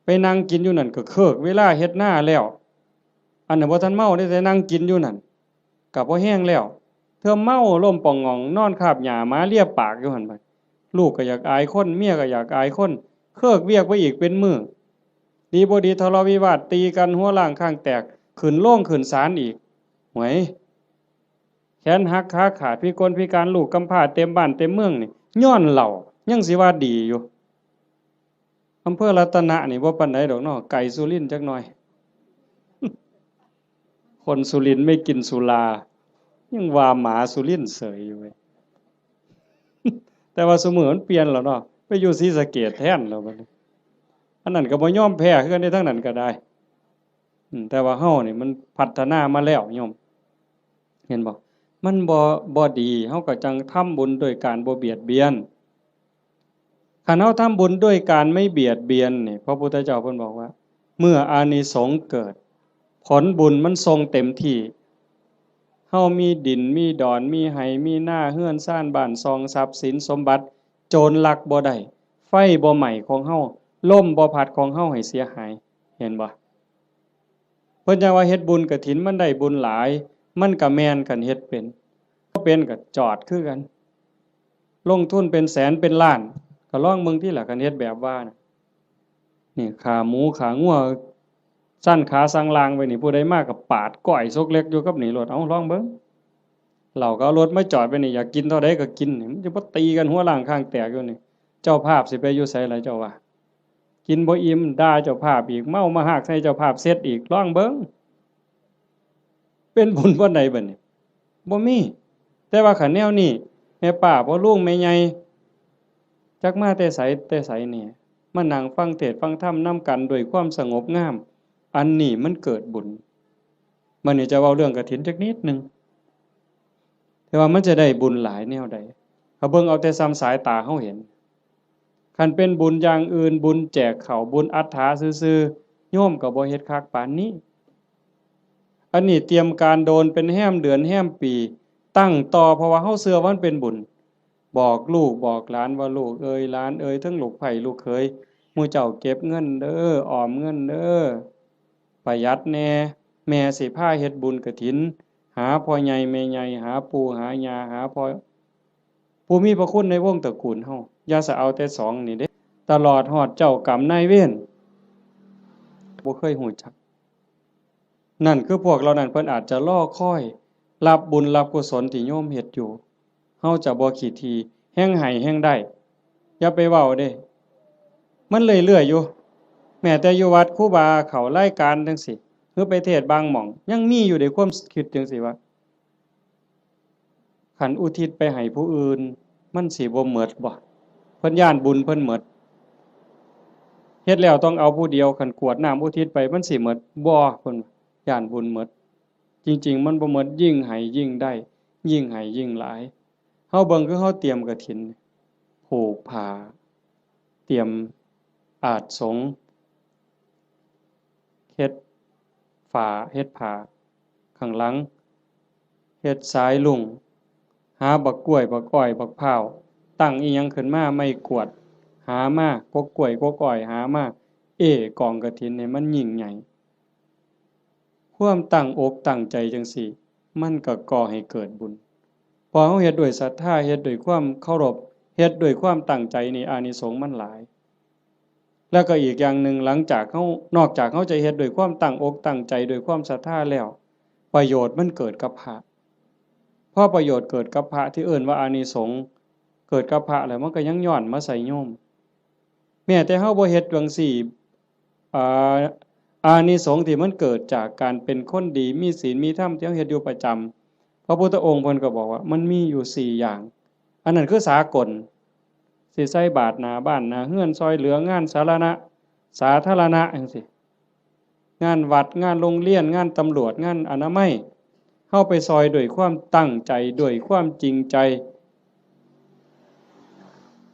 ไปนั่งกินอยู่นั่นก็เคิกเวลาเฮ็ดนาแล้ว อันนั้นบ่ทันเมาเด้ แต่นั่งกินอยู่นั่น ก็พอแฮงแล้ว เทื่อเมาล้มป่องหง่อง นอนคาบหญ้าหมาเลียปากอยู่หั่นบัด ลูกก็อยากอายคน เมียก็อยากอายคน เคิกเวียกไปอีกเป็นมื้อ ดีบ่ดีทะเลาะวิวาท ตีกันหัวร้างข้างแตก ขึ้นโรงขึ้นศาลอีก หวย แขนหักขาขาด พิกลพิการ ลูกกำพร้าเต็มบ้านเต็มเมืองนี่ ย้อนเหล้า ยังสิว่าดีอยู่ อำเภอรัตนะนี่บ่ปานใดดอกเนาะ ไกลสุรินทร์จักหน่อย คนสุรินทร์ไม่กินสุรา ยังว่าหมาสุรินทร์เสยอยู่เว้ย แต่ว่าซุมื้อมันเปลี่ยนแล้วเนาะ ไปอยู่ศรีสะเกษแทนแล้วบัดนี้ อันนั้นก็บ่ยอมแพ้คือกันเด้ ทางนั้นก็ได้ อืม แต่ว่าเฮานี่มันพัฒนามาแล้วโยม เห็นบ่ มันบ่ บ่ดี เฮาก็จั่งทำบุญโดยการบ่เบียดเบียน คันเฮาทำบุญด้วยการไม่เบียดเบียนนี่ พระพุทธเจ้าเพิ่นบอกว่า เมื่ออานิสงส์เกิด ผลบุญมันส่งเต็มที่ เฮามีดิน มีดอน มีไฮ่ มีนา เฮือนซาน บ้านช่อง ทรัพย์สินสมบัติ โจรลักบ่ได้ ไฟบ่ไหม้ของเฮา ลมบ่พัดของเฮาให้เสียหาย เห็นบ่ เพิ่นจั่งว่าเฮ็ดบุญกฐินมันได้บุญหลาย มันก็แม่น คันเฮ็ดเป็น บ่เป็นก็จอดคือกัน ลงทุนเป็นแสนเป็นล้าน ก็ลองเบิ่งติล่ะ คันเฮ็ดแบบว่าน่ะ นี่ ขาหมูขางัว สั่นขาสั่งลางไว้นี่ ผู้ใดมาก็ปาดก้อยซกเล็กอยู่กับนี่โลด เอ้า ลองเบิ่ง เหล้าก็เอารถมาจอดไว้นี่ อยากกินเท่าใดก็กินนี่ มันจะบ่ตีกันหัวร้างข้างแตกอยู่นี่ เจ้าภาพสิไปอยู่ไสล่ะเจ้าว่า กินบ่อิ่ม ด่าเจ้าภาพอีก เมามาฮากใส่เจ้าภาพเสร็จอีก ลองเบิ่ง เป็นบุญปานใดบัดนี้ บ่มี แต่ว่าคันแนวนี้ แม่ป้าพ่อลุงแม่ใหญ่ จักมาแต่ไสแต่ไสนี่ มานั่งฟังเทศน์ฟังธรรมนำกันด้วยความสงบงาม อันนี้มันเกิดบุญ บัดนี้จะเว้าเรื่องกฐินจักนิดหนึ่ง แต่ว่ามันจะได้บุญหลายแนวใด ถ้าเบิ่งเอาแต่ส่ำสายตาเฮาเห็น คันเป็นบุญอย่างอื่น บุญแจกข้าว บุญอัฏฐาซื่อๆ โยมก็บ่เฮ็ดคักปานนี้ อันนี้เตรียมการโดนเป็นแฮมเดือนแฮมปี ตั้งต่อ เพราะว่าเฮาเชื่อว่ามันเป็นบุญ บอกลูกบอกหลานว่า ลูกเอ่ยหลานเอ่ย ทั้งลูกใผลูกเขย หมู่เจ้าเก็บเงินเด้อ ออมเงินเด้อ ประหยัดแหน่ แม่สิพาเฮ็ดบุญกฐิน หาพ่อใหญ่แม่ใหญ่ หาปู่หาย่า หาพ่อ ผู้มีพระคุณในวงตระกูลเฮา อย่าสะเอาแต่สองนี่เด้ ตลอดฮอดเจ้ากรรมนายเวร บ่เคยฮู้จัก นั่นคือพวกเหล่านั้นเพิ่นอาจจะรอคอยรับบุญรับกุศลที่โยมเฮ็ดอยู่ เฮาจะบ่ขี้ถี่ แฮ่งให้แฮ่งได้ อย่าไปเว้าเด้ มันเรื่อยๆอยู่ แม้แต่อยู่วัดครูบาเข้ารายการจั่งซี้ หรือไปเทศน์บางหม่อง ยังมีอยู่เด้ความคิดจั่งซี้ว่า คันอุทิศไปให้ผู้อื่น มันสิบ่หมดบ่ เพิ่นย้านบุญเพิ่นหมด เฮ็ดแล้วต้องเอาผู้เดียว คันกรวดน้ำอุทิศไปมันสิหมดบ่ เพิ่นย้านบุญหมด จริงๆมันบ่หมด ยิ่งให้ยิ่งได้ ยิ่งให้ยิ่งหลาย เฮาเบิ่งคือเฮาเตรียมกฐิน ผูกผ้า เตรียมอาสน์สงฆ์ เฮ็ดฝา เฮ็ดผ้า ข้างหลัง เฮ็ดสายลุง หาบักกล้วย บักอ้อย บักพร้าว ตั้งอิหยังขึ้นมา ไม้กวาด หามา กกกล้วย กกอ้อย หามา เอ้กองกฐินให้มันยิ่งใหญ่ ความตั้งอกตั้งใจจั่งซี้ มันก็ก่อให้เกิดบุญ พอเฮาเฮ็ดด้วยศรัทธา เฮ็ดด้วยความเคารพ เฮ็ดด้วยความตั้งใจนี่ อานิสงส์มันหลาย แล้วก็อีกอย่างหนึ่ง หลังจากเฮา นอกจากเฮาจะเฮ็ดด้วยความตั้งอกตั้งใจ ด้วยความศรัทธาแล้ว ประโยชน์มันเกิดกับพระ พอประโยชน์เกิดกับพระที่เอิ้นว่าอานิสงส์เกิดกับพระแล้ว มันก็ยังย้อนมาใส่โยม แม้แต่เฮาบ่เฮ็ดจั่งซี้ อ่า อานิสงส์ที่มันเกิดจากการเป็นคนดี มีศีล มีธรรม ที่เฮาเฮ็ดอยู่ประจำ พระพุทธองค์เพิ่นก็บอกว่ามันมีอยู่สี่อย่าง อันนั้นคือสากล สิใส่บาตรหน้าบ้านหน้าเฮือน ซ่อยเหลืองานสาธารณะ สาธารณะจั่งซี้ งานวัด งานโรงเรียน งานตำรวจ งานอนามัย เฮาไปซ่อยด้วยความตั้งใจ ด้วยความจริงใจ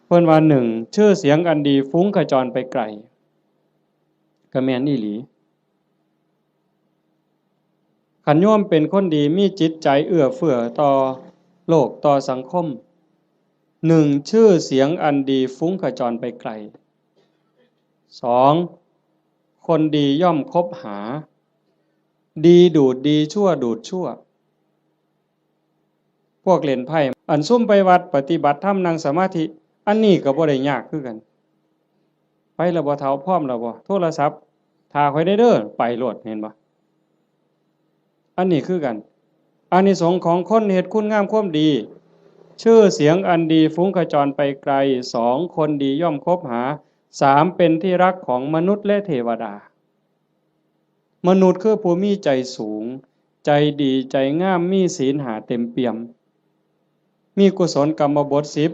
เพิ่นว่า หนึ่ง ชื่อเสียงอันดีฟุ้งขจรไปไกล ก็แม่นอีหลี คันโยมเป็นคนดี มีจิตใจเอื้อเฟื้อต่อโลก ต่อสังคม หนึ่ง ชื่อเสียงอันดีฟุ้งขจรไปไกล สอง คนดีย่อมคบหา ดีดูดดี ชั่วดูดชั่ว พวกเล่นไพ่ อันซุมไปวัดปฏิบัติธรรมนั่งสมาธิ อันนี้ก็บ่ได้ยากคือกัน ไปแล้วบ่เฒ่า พร้อมแล้วบ่ โทรศัพท์ ถ้าข้อยแด่เด้อ ไปโลด เห็นบ่ อันนี้คือกัน อานิสงส์ของคนเฮ็ดคุณงามความดี ชื่อเสียงอันดีฟุ้งขจรไปไกล สอง คนดีย่อมคบหา สาม เป็นที่รักของมนุษย์และเทวดา มนุษย์คือผู้มีใจสูง ใจดี ใจงาม มีศีลห้าเต็มเปี่ยม มีกุศลกรรมบทสิบ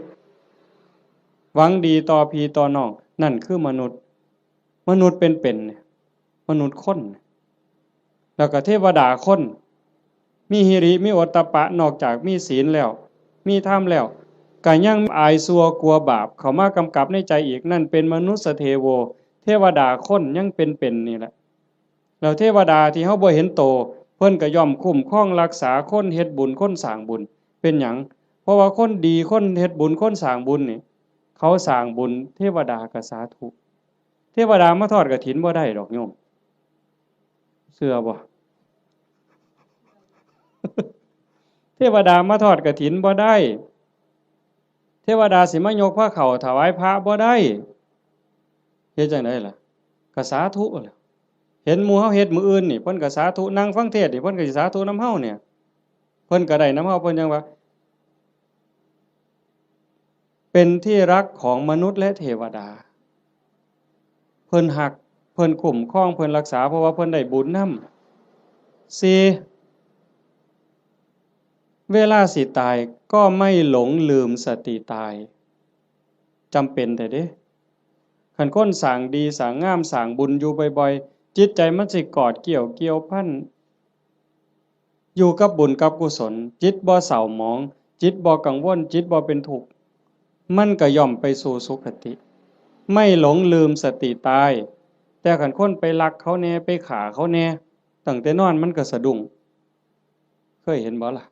หวังดีต่อพี่ต่อน้อง นั่นคือมนุษย์ มนุษย์เป็นๆเนี่ย มนุษย์คน แล้วก็เทวดาคน มีหิริ มีโอตตัปปะ นอกจากมีศีลแล้ว มีธรรมแล้ว ก็ยังอายชั่วกลัวบาปเข้ามากำกับในใจอีก นั่นเป็นมนุสสเทโว เทวดาคนยังเป็นๆนี่แหละ แล้วเทวดาที่เฮาบ่เห็นโต เพิ่นก็ย่อมคุ้มครองรักษาคน เฮ็ดบุญ คนสร้างบุญ เป็นหยัง เพราะว่าคนดี คนเฮ็ดบุญ คนสร้างบุญนี่ เขาสร้างบุญ เทวดาก็สาธุ เทวดามาทอดกฐินบ่ได้ดอกโยม เชื่อบ่ เทวดามาทอดกฐินบ่ได้ เทวดาสิมายกพระเข้าถวายพระบ่ได้ เฮ็ดจั่งใดล่ะ ก็สาธุแหละ เห็นหมู่เฮาเฮ็ดมื้ออื่นนี่ เพิ่นก็สาธุ นั่งฟังเทศน์นี่ เพิ่นก็สิสาธุนำเฮาเนี่ย เพิ่นก็ได้นำเฮา เพิ่นจั่งว่า เป็นที่รักของมนุษย์และเทวดา เพิ่นฮัก เพิ่นคุ้มครอง เพิ่นรักษา เพราะว่าเพิ่นได้บุญนำ สี่ เวลาสิตายก็ไม่หลงลืมสติตาย จำเป็นแท้เด้ คันคนสร้างดีสร้างงามสร้างบุญอยู่บ่อยๆ จิตใจมันสิกอดเกี่ยวเกี่ยวพัน อยู่กับบุญกับกุศล จิตบ่เศร้าหมอง จิตบ่กังวล จิตบ่เป็นทุกข์ มันก็ย่อมไปสู่สุคติ ไม่หลงลืมสติตาย แต่คันคนไปลักเขาแหน่ ไปฆ่าเขาแหน่ ตั้งแต่นอนมันก็สะดุ้ง เคยเห็นบ่ล่ะ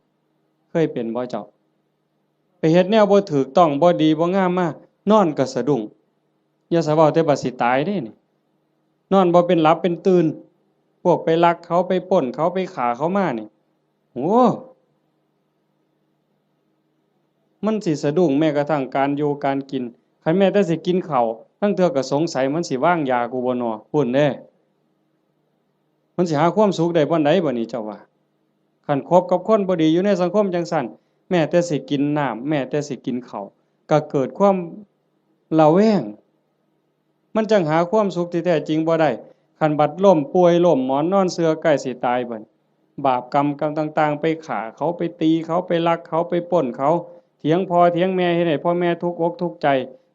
เคยเป็นบ่เจ้า ไปเฮ็ดแนวบ่ถูกต้อง บ่ดี บ่งามมา นอนก็สะดุ้ง อย่าสะเว้าแต่บัดสิตายเด้นี่ นอนบ่เป็นหลับเป็นตื่น พวกไปลักเขา ไปปล้นเขา ไปฆ่าเขามานี่ โอ้ มันสิสะดุ้งแม้กระทั่งการอยู่การกิน คันแม้แต่สิกินข้าว ลางเทื่อก็สงสัยมันสิวางยากูบ่น้อ พู้นเด้ มันสิหาความสุขได้บ่อนใดบ่นี่เจ้าว่า คันคบกับคนบ่ดีอยู่ในสังคมจังซั่น แม้แต่สิกินน้ำ แม้แต่สิกินข้าว ก็เกิดความระแวง มันจั่งหาความสุขที่แท้จริงบ่ได้ คันบัดล้มป่วยล้มหมอนนอนเสื่อใกล้สิตายบัด บาปกรรมกรรมต่างๆ ไปฆ่าเขา ไปตีเขา ไปลักเขา ไปปล้นเขา เถียงพ่อเถียงแม่ เฮ็ดให้พ่อแม่ทุกข์อกทุกข์ใจ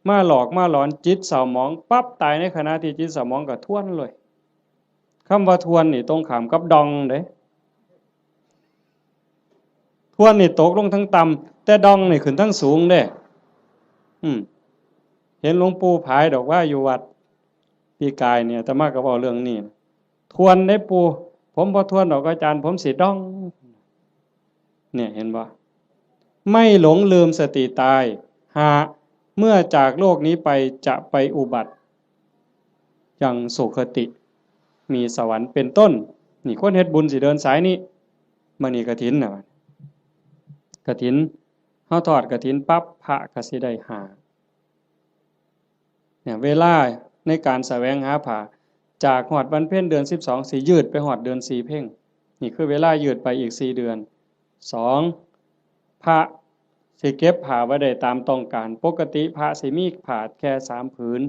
มาหลอกมาหลอน จิตเศร้าหมองปั๊บ ตายในขณะที่จิตเศร้าหมองก็ทวนเลย คำว่าทวนนี่ตรงข้ามกับด่องเด้ ทวนนี่ตกลงทั้งต่ำ แต่ด่องนี่ขึ้นทั้งสูงเด้ อืม เห็นหลวงปู่ผายดอกว่าอยู่วัดปีกายเนี่ย อาตมาก็เว้าเรื่องนี้ ทวนได้ปู่ ผมบ่ทวนดอกอาจารย์ ผมสิด่อง เนี่ยเห็นบ่ ไม่หลงลืมสติตาย ห้า เมื่อจากโลกนี้ไปจะไปอุบัติ ยังสุคติ มีสวรรค์เป็นต้น นี่คนเฮ็ดบุญสิเดินสายนี้ มื้อนี้กฐินน่ะ กฐิน เฮาทอดกฐินปั๊บ พระก็สิได้ห้า เนี่ย เวลาในการแสวงหาผ้า จากฮอดวันเพ็ญเดือนสิบสอง สิยืดไปฮอดเดือนสี่เพ็ญ นี่คือเวลายืดไปอีกสี่เดือน สอง พระสิเก็บผ้าไว้ได้ตามต้องการ ปกติพระสิมีผ้าแค่สามผืน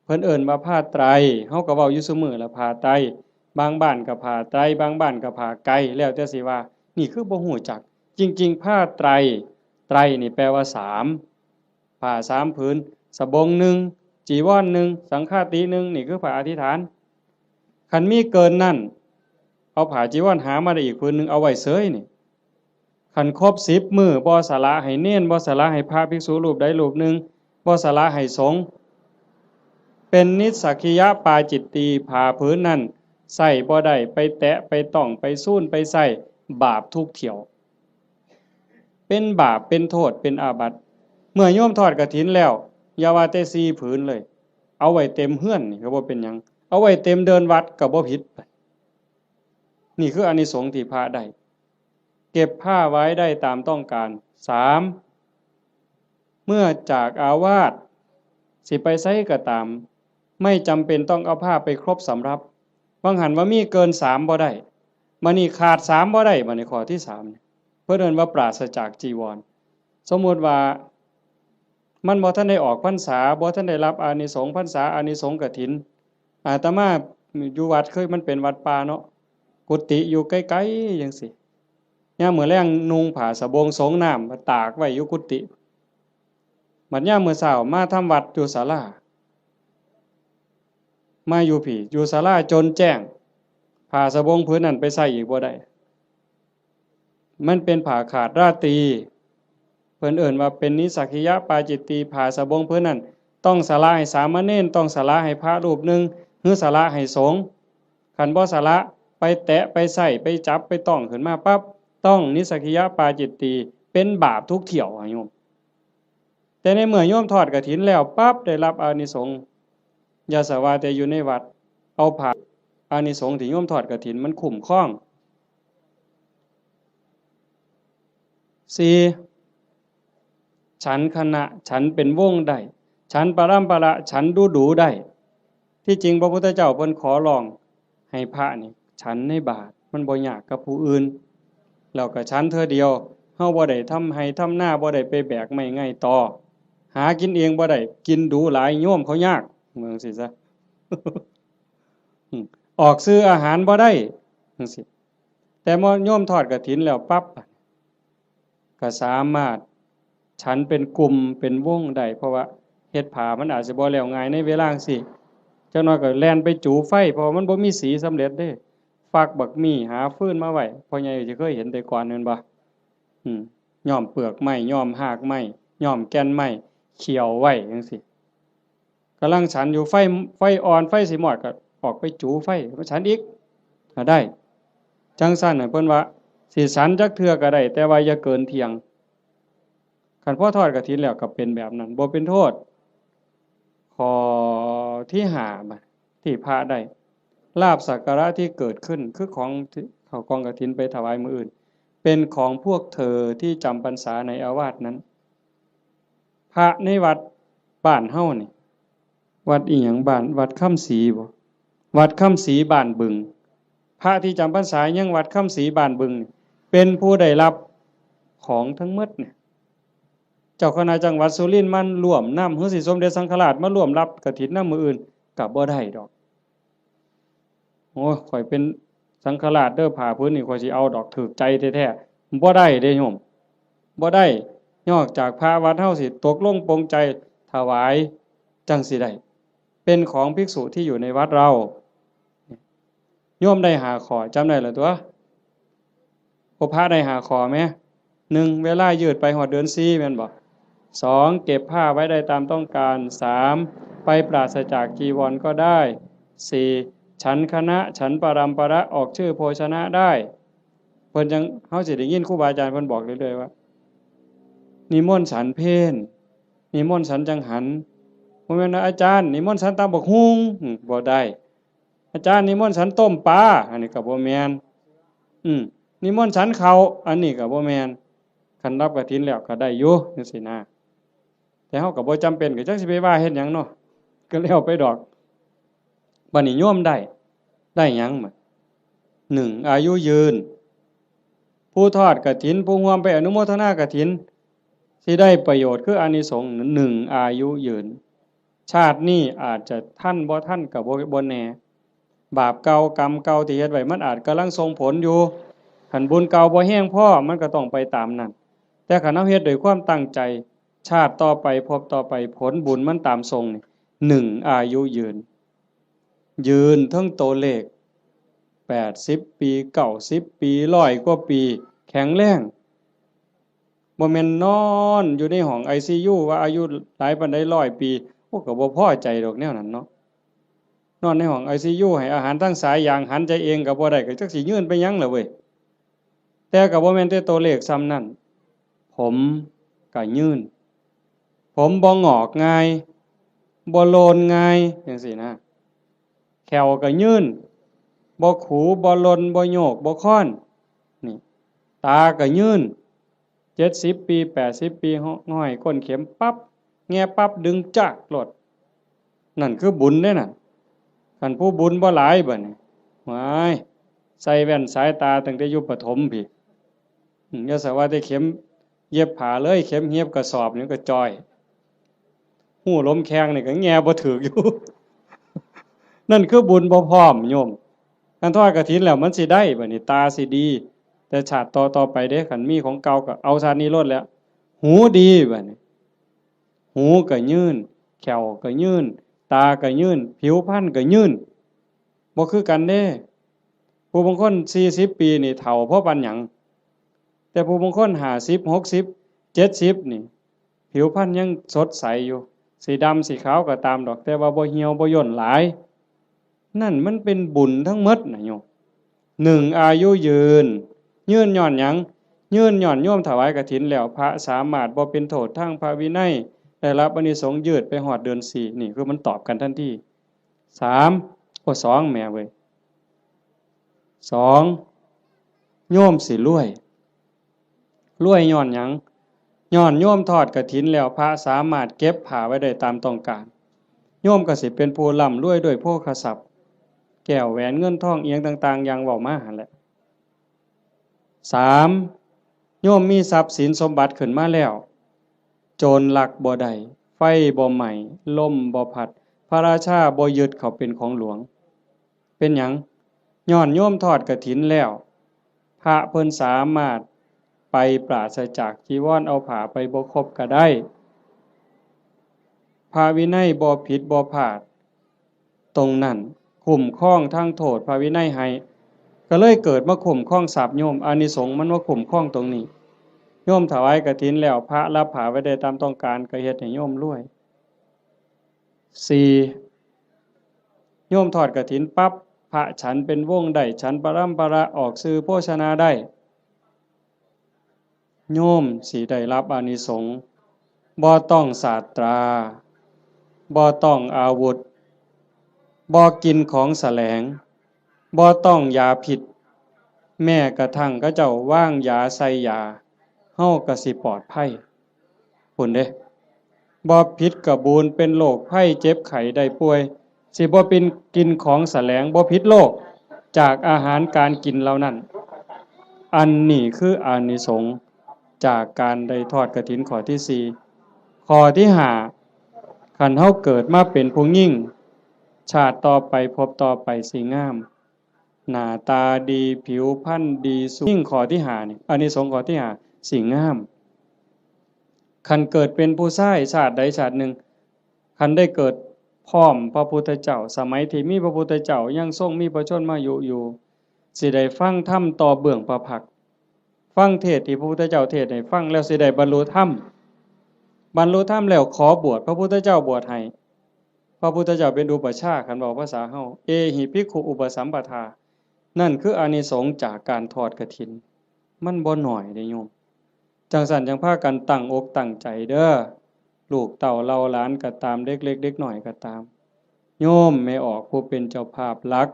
เพิ่นเอิ้นว่าผ้าไตร เฮาก็เว้าอยู่ซุมื้อละ ผ้าไตร บางบ้านก็ผ้าไตร บางบ้านก็ผ้าไก แล้วแต่สิว่า นี่คือบ่ฮู้จัก จริงๆ ผ้าไตร ไตรนี่แปลว่าสาม ผ้าสามผืน สบงหนึ่ง จีวรหนึ่ง สังฆาติหนึ่ง นี่คือผ้าอธิษฐาน คันมีเกินนั้น เอาผ้าจีวรหามาได้อีกผืนหนึ่ง เอาไว้เสยนี่ คันครบสิบมื้อ บ่สละให้เณร บ่สละให้พระภิกษุรูปใดรูปหนึ่ง บ่สละให้สงฆ์ เป็นนิสสักขิยปาจิตตี ผ้าผืนนั้นใส่บ่ได้ ไปแตะ ไปต้อง ไปซูน ไปใส่ บาปทุกเที่ยว เป็นบาป เป็นโทษ เป็นอาบัติ เมื่อโยมทอดกฐินแล้ว อย่าว่าแต่สี่ผืนเลย เอาไว้เต็มเฮือนนี่ก็บ่เป็นหยัง เอาไว้เต็มเดินวัดก็บ่ผิด นี่คืออานิสงส์ที่พระได้ เก็บผ้าไว้ได้ตามต้องการ สาม เมื่อจากอาวาส สิไปไสก็ตาม ไม่จำเป็นต้องเอาผ้าไปครบสำรับ บางหันว่ามีเกินสามบ่ได้ บัดนี้ขาดสามบ่ได้ บัดนี้ข้อที่สาม เพิ่นเอิ้นว่าปราศจากจีวร สมมุติว่า มันบ่ทันได้ออกพรรษา บ่ทันได้รับอานิสงส์พรรษา อานิสงส์กฐิน อาตมาอยู่วัดเคย มันเป็นวัดป่าเนาะ กุฏิอยู่ไกลๆจังซี้ ยามมื้อแลงนุ่งผ้าสบงสงน้ำ ตากไว้อยู่กุฏิ บัดยามมื้อเช้ามาทำวัดอยู่ศาลา มาอยู่พี้ อยู่ศาลาจนแจ้ง ผ้าสบงผืนนั้นไปใส่อีกบ่ได้ มันเป็นผ้าขาดราตรี เพิ่นเอิ้นว่าเป็นนิสสักขิยปาจิตตี ผ้าสบงผืนนั้น ต้องสละให้สามเณร ต้องสละให้พระรูปหนึ่ง หรือสละให้สงฆ์ คันบ่สละ ไปแตะ ไปใส่ ไปจับ ไปต้องขึ้นมาปั๊บ ต้องนิสสักขิยปาจิตตี เป็นบาปทุกเที่ยวอะโยม แต่ในเมื่อโยมทอดกฐินแล้วปั๊บ ได้รับอานิสงส์ อย่าสะว่าแต่อยู่ในวัด เอาผ้า อานิสงส์ที่โยมทอดกฐินมันคุ้มครอง สี่ ฉันขณะ ฉันเป็นวงได้ ฉันปรัมปรา ฉันดูดูได้ ที่จริงพระพุทธเจ้าเพิ่นขอร้องให้พระนี่ฉันในบาตร มันบ่ยากกับผู้อื่น แล้วก็ฉันเทื่อเดียว เฮาบ่ได้ทำไฮ่ทำนา บ่ได้ไปแบกไม้ไงต่อ หากินเองบ่ได้ กินดูหลายโยมเขายาก ว่าจั่งซี้ซะ อืม ออกซื้ออาหารบ่ได้ จั่งซี้ แต่เมื่อโยมทอดกฐินแล้วปั๊บ ก็สามารถฉันเป็นกลุ่มเป็นวงได้ เพราะว่าเฮ็ดผ้ามันอาจสิบ่แล้วง่ายในเวลาจั่งซี้ จักหน่อยก็แล่นไปจูไฟ เพราะว่ามันบ่มีสีสำเร็จเด้ ฟักบักมี่ หาฟืนมาไว้ พ่อใหญ่สิเคยเห็นแต่ก่อนแม่นบ่ อืม ย้อมเปลือกไม้ ย้อมฮากไม้ ย้อมแก่นไม้ เคี่ยวไว้จั่งซี้ กำลังฉันอยู่ ไฟ ไฟอ่อน ไฟสิมอดก็ออกไปจูไฟ มาฉันอีก ก็ได้ จั่งซั่นน่ะ เพิ่นว่าสิฉันจักเทื่อก็ได้ แต่ว่าอย่าเกินเที่ยง คันพอทอดกฐินแล้วก็เป็นแบบนั้น บ่เป็นโทษ ข้อที่ห้า บัด ที่พระได้ ลาภสักการะที่เกิดขึ้น คือของที่เขากองกฐินไปถวายมื้ออื่น เป็นของพวกเธอที่จำพรรษาในอาวาสนั้น พระในวัดบ้านเฮานี่ วัดอีหยังบ้าน วัดคำศรีบ่ วัดคำศรีบ้านบึง พระที่จำพรรษายังวัดคำศรีบ้านบึงนี่ เป็นผู้ได้รับของทั้งหมดเนี่ย เจ้าคณะจังหวัดสุรินทร์มันร่วมนำ หรือสิสมเด็จสังฆราชมาร่วมรับกฐินนำมื้ออื่น ก็บ่ได้ดอก โอ้ย ข้อยเป็นสังฆราชเด้อ ผ้าผืนนี่ข้อยสิเอาดอก ถูกใจแท้ๆ บ่ได้เด้โยม บ่ได้ นอกจากพระวัดเฮาสิตกลงปลงใจถวาย จั่งสิได้ เป็นของภิกษุที่อยู่ในวัดเรา โยมได้ห้าข้อ จำได้แล้วตั๊ว โอ พระได้ห้าข้อแหม หนึ่ง เวลายืดไปฮอดเดือนสี่ แม่นบ่ สอง เก็บผ้าไว้ได้ตามต้องการ สาม ไปปราศจากจีวรก็ได้ สี่ ฉันคณะ ฉันปรัมประ ออกชื่อโภชนะได้ เพิ่นจั่ง เฮาสิได้ยินครูบาอาจารย์เพิ่นบอกเรื่อยๆ ว่า นิมนต์ฉันเพล นิมนต์ฉันจังหัน บ่แม่นว่า อาจารย์ นิมนต์ฉันตำบักหุ่ง อืม บ่ได้ อาจารย์ นิมนต์ฉันต้มปลา อันนี้ก็บ่แม่น อืม นิมนต์ฉันข้าว อันนี้ก็บ่แม่น คันรับกฐินแล้วก็ได้อยู่จั่งซี้นะ แต่เฮาก็บ่จำเป็น ก็จักสิไปว่าเฮ็ดหยังเนาะ ก็แล้วไปดอก บัดนี้โยมได้ ได้หยังบัด หนึ่ง อายุยืน ผู้ทอดกฐิน ผู้ร่วมไปอนุโมทนากฐิน สิได้ประโยชน์คืออานิสงส์ หนึ่ง อายุยืน ชาตินี้อาจจะทันบ่ทันก็บ่ บ่แน่ บาปเก่ากรรมเก่าที่เฮ็ดไว้ มันอาจกำลังส่งผลอยู่ คันบุญเก่าบ่แฮงพอ มันก็ต้องไปตามนั้น แต่คันเฮาเฮ็ดด้วยความตั้งใจ ชาติต่อไป ภพต่อไป ผลบุญมันตามส่งนี่ หนึ่ง อายุยืน ยืนเทิงตัวเลข แปดสิบปี เก้าสิบปี ร้อยกว่าปี แข็งแรง บ่แม่นนอนอยู่ในห้องไอซียู ว่าอายุหลายปานใด ร้อยปี โอ้ ก็บ่พอใจดอกแนวนั้นเนาะ นอนในห้องไอซียู ให้อาหารทางสายยาง หันใจเองก็บ่ได้ ก็จักสิยืนไปหยังล่ะเว้ย แต่ก็บ่แม่นแต่ตัวเลขส่ำนั้น ผมก็ยืน ผมบ่งอกง่าย บ่โลนง่ายจั่งซี้นะ แข้วก็ยืน บ่ขู บ่หล่น บ่โยก บ่คอน นี่ ตาก็ยืน เจ็ดสิบปี แปดสิบปี ห้อยก้นเข็มปั๊บ แงะปั๊บ ดึงจากโลด นั่นคือบุญเด้นั่น คันผู้บุญบ่หลายบัดนี้ ว้าย ใส่แว่นสายตาตั้งแต่อยู่ประถมพี้ อืม อย่าสะว่าแต่เข็มเย็บผ้าเลย เข็มเย็บกระสอบนี่ก็จ่อย ฮู้ลมแข้งนี่ก็แงะบ่ถืกอยู่ นั่นคือบุญบ่พร้อมโยม คันทอดกฐินแล้วมันสิได้บัดนี้ ตาสิดี แต่ชาติต่อๆไปเด้ คันมีของเก่าก็เอาชาตินี้โลดแหล้ว หูดีบัดนี้ หูก็ยืน แข้วก็ยืน ตาก็ยืน ผิวพรรณก็ยืน บ่คือกันเด้ ผู้บางคนสี่สิบปีนี่เฒ่าพอปานหยัง แต่ผู้บางคนห้าสิบ หกสิบ เจ็ดสิบนี่ ผิวพรรณยังสดใสอยู่ สิดำสิขาวก็ตามดอก แต่ว่าบ่เหี่ยวบ่ย่นหลาย นั่นมันเป็นบุญทั้งหมดนะโยม หนึ่ง อายุยืน ยืนย้อนหยัง ยืนย้อนโยมถวายกฐินแล้ว พระสามารถบ่เป็นโทษทางพระวินัย ได้รับอานิสงส์ยืดไปฮอดเดือนสี่ นี่คือมันตอบกันทันที สาม โอ้ สอง แหมเว้ย สอง โยมสิรวย รวยย้อนหยัง ย้อนโยมทอดกฐินแล้ว พระสามารถเก็บผ้าไว้ได้ตามต้องการ โยมก็สิเป็นผู้ร่ำรวยด้วยโภคทรัพย์ แก้วแหวนเงินทองอิหยังต่างๆ อย่างเว้ามาหั่นแหละ สาม โยมมีทรัพย์สินสมบัติขึ้นมาแล้ว โจรลักบ่ได้ ไฟบ่ไหม้ ลมบ่พัด พระราชาบ่ยึดเขาเป็นของหลวง เป็นหยัง ย้อนโยมทอดกฐินแล้ว พระเพิ่นสามารถไปปราศจากจีวร เอาผ้าไปบ่ครบก็ได้ พระวินัยบ่ผิดบ่พลาด ตรงนั้นคุ้มครองทางโทษพระวินัยให้ ก็เลยเกิดมาคุ้มครองทรัพย์โยม อานิสงส์มันมาคุ้มครองตรงนี้ โยมถวายกฐินแล้ว พระรับผ้าไว้ได้ตามต้องการ ก็เฮ็ดให้โยมรวย สี่ โยมทอดกฐินปั๊บ พระฉันเป็นวงได้ ฉันปรัมประ ออกชื่อโภชนาได้ โยมสิได้รับอานิสงส์ บ่ต้องศาสตรา บ่ต้องอาวุธ บ่กินของแสลง บ่ต้องยาพิษ แม้กระทั่งเขาเจ้าวางยาใส่ยา เฮาก็สิปลอดภัย พุ้นเด้ บ่ผิดกะบูน เป็นโรคภัยเจ็บไข้ได้ป่วย สิบ่เป็นกินของแสลง บ่ผิดโรค จากอาหารการกินเหล่านั้น อันนี้คืออานิสงส์จากการได้ทอดกฐินข้อที่สี่ ข้อที่ห้า คันเฮาเกิดมาเป็นผู้หญิง ชาติต่อไปภพต่อไปสิงาม หน้าตาดี ผิวพรรณดี สูง ยิ่งข้อที่ห้านี่ อานิสงส์ข้อที่ห้า สิงาม คันเกิดเป็นผู้ชายชาติใดชาติหนึ่ง คันได้เกิดพร้อมพระพุทธเจ้า สมัยที่มีพระพุทธเจ้ายังทรงมีพระชนมายุอยู่ สิได้ฟังธรรมต่อเบื้องพระพักตร์ ฟังเทศน์ที่พระพุทธเจ้าเทศน์ให้ฟังแล้วสิได้บรรลุธรรม บรรลุธรรมแล้วขอบวช พระพุทธเจ้าบวชให้ พระพุทธเจ้าเป็นอุปัชฌาย์ คันเว้าภาษาเฮา เอหิภิกขุอุปสัมปทา นั่นคืออานิสงส์จากการทอดกฐิน มันบ่น้อยเด้โยม จั่งซั้นจั่งพากันตั้งอกตั้งใจเด้อ ลูกเต้าเหล่าหลานก็ตาม เด็กเล็กเด็กน้อยก็ตาม โยมแม่ออกผู้เป็นเจ้าภาพหลัก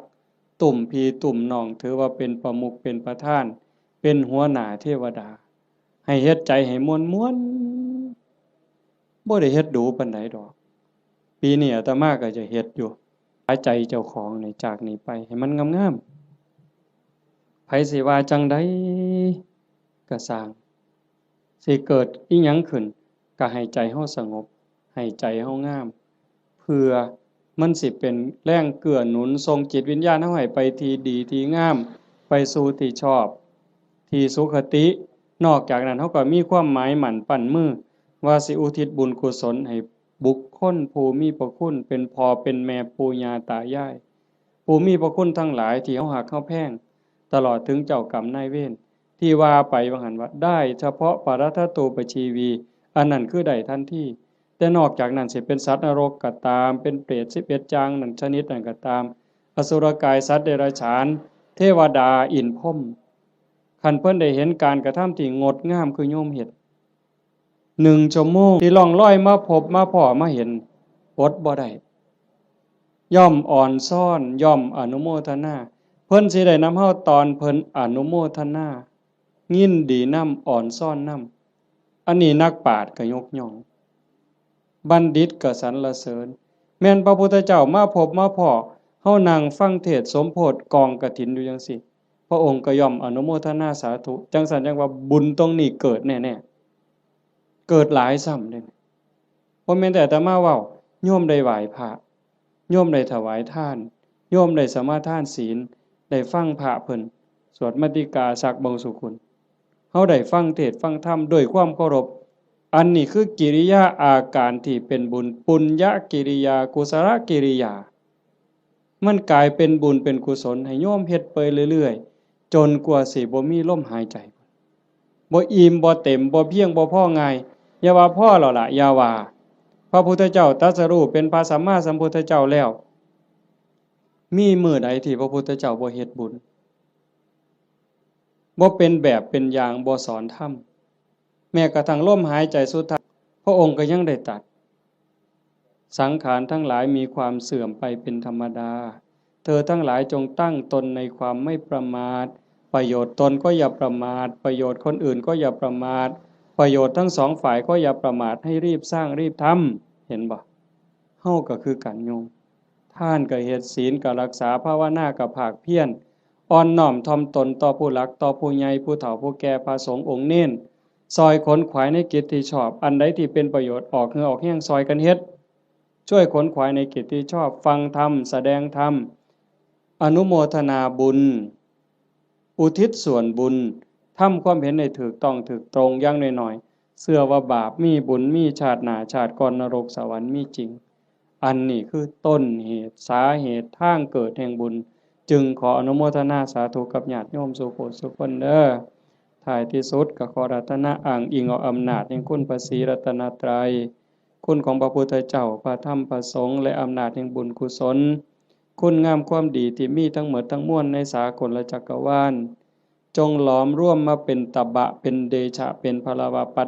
ตุ้มพี่ตุ้มน้อง ถือว่าเป็นประมุขเป็นประธาน เป็นหัวหน้าเทวดา ให้เฮ็ดใจให้ม่วนๆ บ่ได้เฮ็ดดูปานใดดอก ปีนี้อาตมาก็จะเฮ็ดอยู่ หาใจเจ้าของนี่จากนี้ไปให้มันงามๆ ไผสิว่าจั่งใดก็ซ่าง สิเกิดอิหยังขึ้น ก็ให้ใจเฮาสงบ ให้ใจเฮางาม เพื่อมันสิเป็นแรงเกื้อหนุนส่งจิตวิญญาณเฮาให้ไปที่ดีที่งาม ไปสู่ที่ชอบ ที่สุคติ นอกจากนั้นเฮาก็มีความหมายมั่นปั้นมือ ว่าสิอุทิศบุญกุศลให้บุคคลผู้มีพระคุณ เป็นพ่อเป็นแม่ปู่ย่าตายาย ผู้มีพระคุณทั้งหลายที่เฮาฮักเฮาแพง ตลอดถึงเจ้ากรรมนายเวร ที่ว่าไปว่าหั่นว่า ได้เฉพาะปรัตถตูปจีวี อันนั้นคือได้ทันที แต่นอกจากนั้นสิเป็นสัตว์นรกก็ตาม เป็นเปรตสิบเอ็ดอย่างนั้นชนิดนั้นก็ตาม อสุรกาย สัตว์เดรัจฉาน เทวดา อินทร์พรหม คันเพิ่นได้เห็นการกระทำที่งดงามคือโยมเฮ็ด หนึ่งชั่วโมงที่ล่องลอยมาพบมาพ้อมาเห็น อดบ่ได้ ย่อมอ่อนซ้อน ย่อมอนุโมทนา เพิ่นสิได้นำเฮาตอนเพิ่นอนุโมทนา ยินดีนำ อ่อนซ้อนนำ อันนี้นักปราชญ์ก็ยกย่อง บัณฑิตก็สรรเสริญ แม่นพระพุทธเจ้ามาพบมาพ้อ เฮานั่งฟังเทศน์สมโภชกองกฐินอยู่จั่งซี้ พระองค์ก็ย่อมอนุโมทนาสาธุ จั่งซั้นจั่งว่าบุญตรงนี้เกิดแน่ๆ เกิดหลายซ้ำเด้ บ่แม่นแต่อาตมาเว้า โยมได้ไหว้พระ โยมได้ถวายทาน โยมได้สมาทานศีล ได้ฟังพระเพิ่นสวดมัตติกาสักบางสุกุล เฮาได้ฟังเทศน์ฟังธรรมด้วยความเคารพ อันนี้คือกิริยาอาการที่เป็นบุญ ปุญญกิริยา กุศลกิริยา มันกลายเป็นบุญเป็นกุศลให้โยมเฮ็ดไปเรื่อยๆ จนกว่าสิบ่มีลมหายใจ บ่อิ่มบ่เต็ม บ่เพียงบ่พอง่าย อย่าว่าพอแล้วล่ะ อย่าว่า พระพุทธเจ้าตรัสรู้เป็นพระสัมมาสัมพุทธเจ้าแล้ว มีมื้อใดที่พระพุทธเจ้าบ่เฮ็ดบุญ บ่เป็นแบบเป็นอย่าง บ่สอนธรรม แม้กระทั่งลมหายใจสุดท้าย พระองค์ก็ยังได้ตรัส สังขารทั้งหลายมีความเสื่อมไปเป็นธรรมดา เธอทั้งหลายจงตั้งตนในความไม่ประมาท ประโยชน์ตนก็อย่าประมาท ประโยชน์คนอื่นก็อย่าประมาท ประโยชน์ทั้งสองฝ่ายก็อย่าประมาท ให้รีบสร้างรีบทำ เห็นบ่ เฮาก็คือกันโยม ทานก็เฮ็ด ศีลก็รักษา ภาวนาก็ภาคเพียร อ่อนน้อมถ่อมตนต่อผู้หลัก ต่อผู้ใหญ่ ผู้เฒ่า ผู้แก่ พระสงฆ์องค์เณร ซอยขนขวายในกิจที่ชอบ อันใดที่เป็นประโยชน์ ออกเหงื่อออกแฮงซอยกันเฮ็ด ช่วยขนขวายในกิจที่ชอบ ฟังธรรม แสดงธรรม อนุโมทนาบุญ อุทิศส่วนบุญ ทำความเห็นให้ถูกต้องถูกตรง อย่างน้อยๆ เชื่อว่าบาปมี บุญมี ชาติหน้าชาติก่อน นรกสวรรค์มีจริง อันนี้คือต้นเหตุ สาเหตุ ทางเกิดแห่งบุญ จึงขออนุโมทนาสาธุกับญาติโยมสู่ผู้สู่คนเด้อ ท้ายที่สุดก็ขออาราธนาอ้างอิงเอาอำนาจแห่งคุณพระศรีรัตนตรัย คุณของพระพุทธเจ้า พระธรรม พระสงฆ์ และอำนาจแห่งบุญกุศล คุณงามความดีที่มีทั้งหมดทั้งมวลในสากลจักรวาล จงหลอมรวมมาเป็นตบะ เป็นเดชะ เป็นพลวปัจ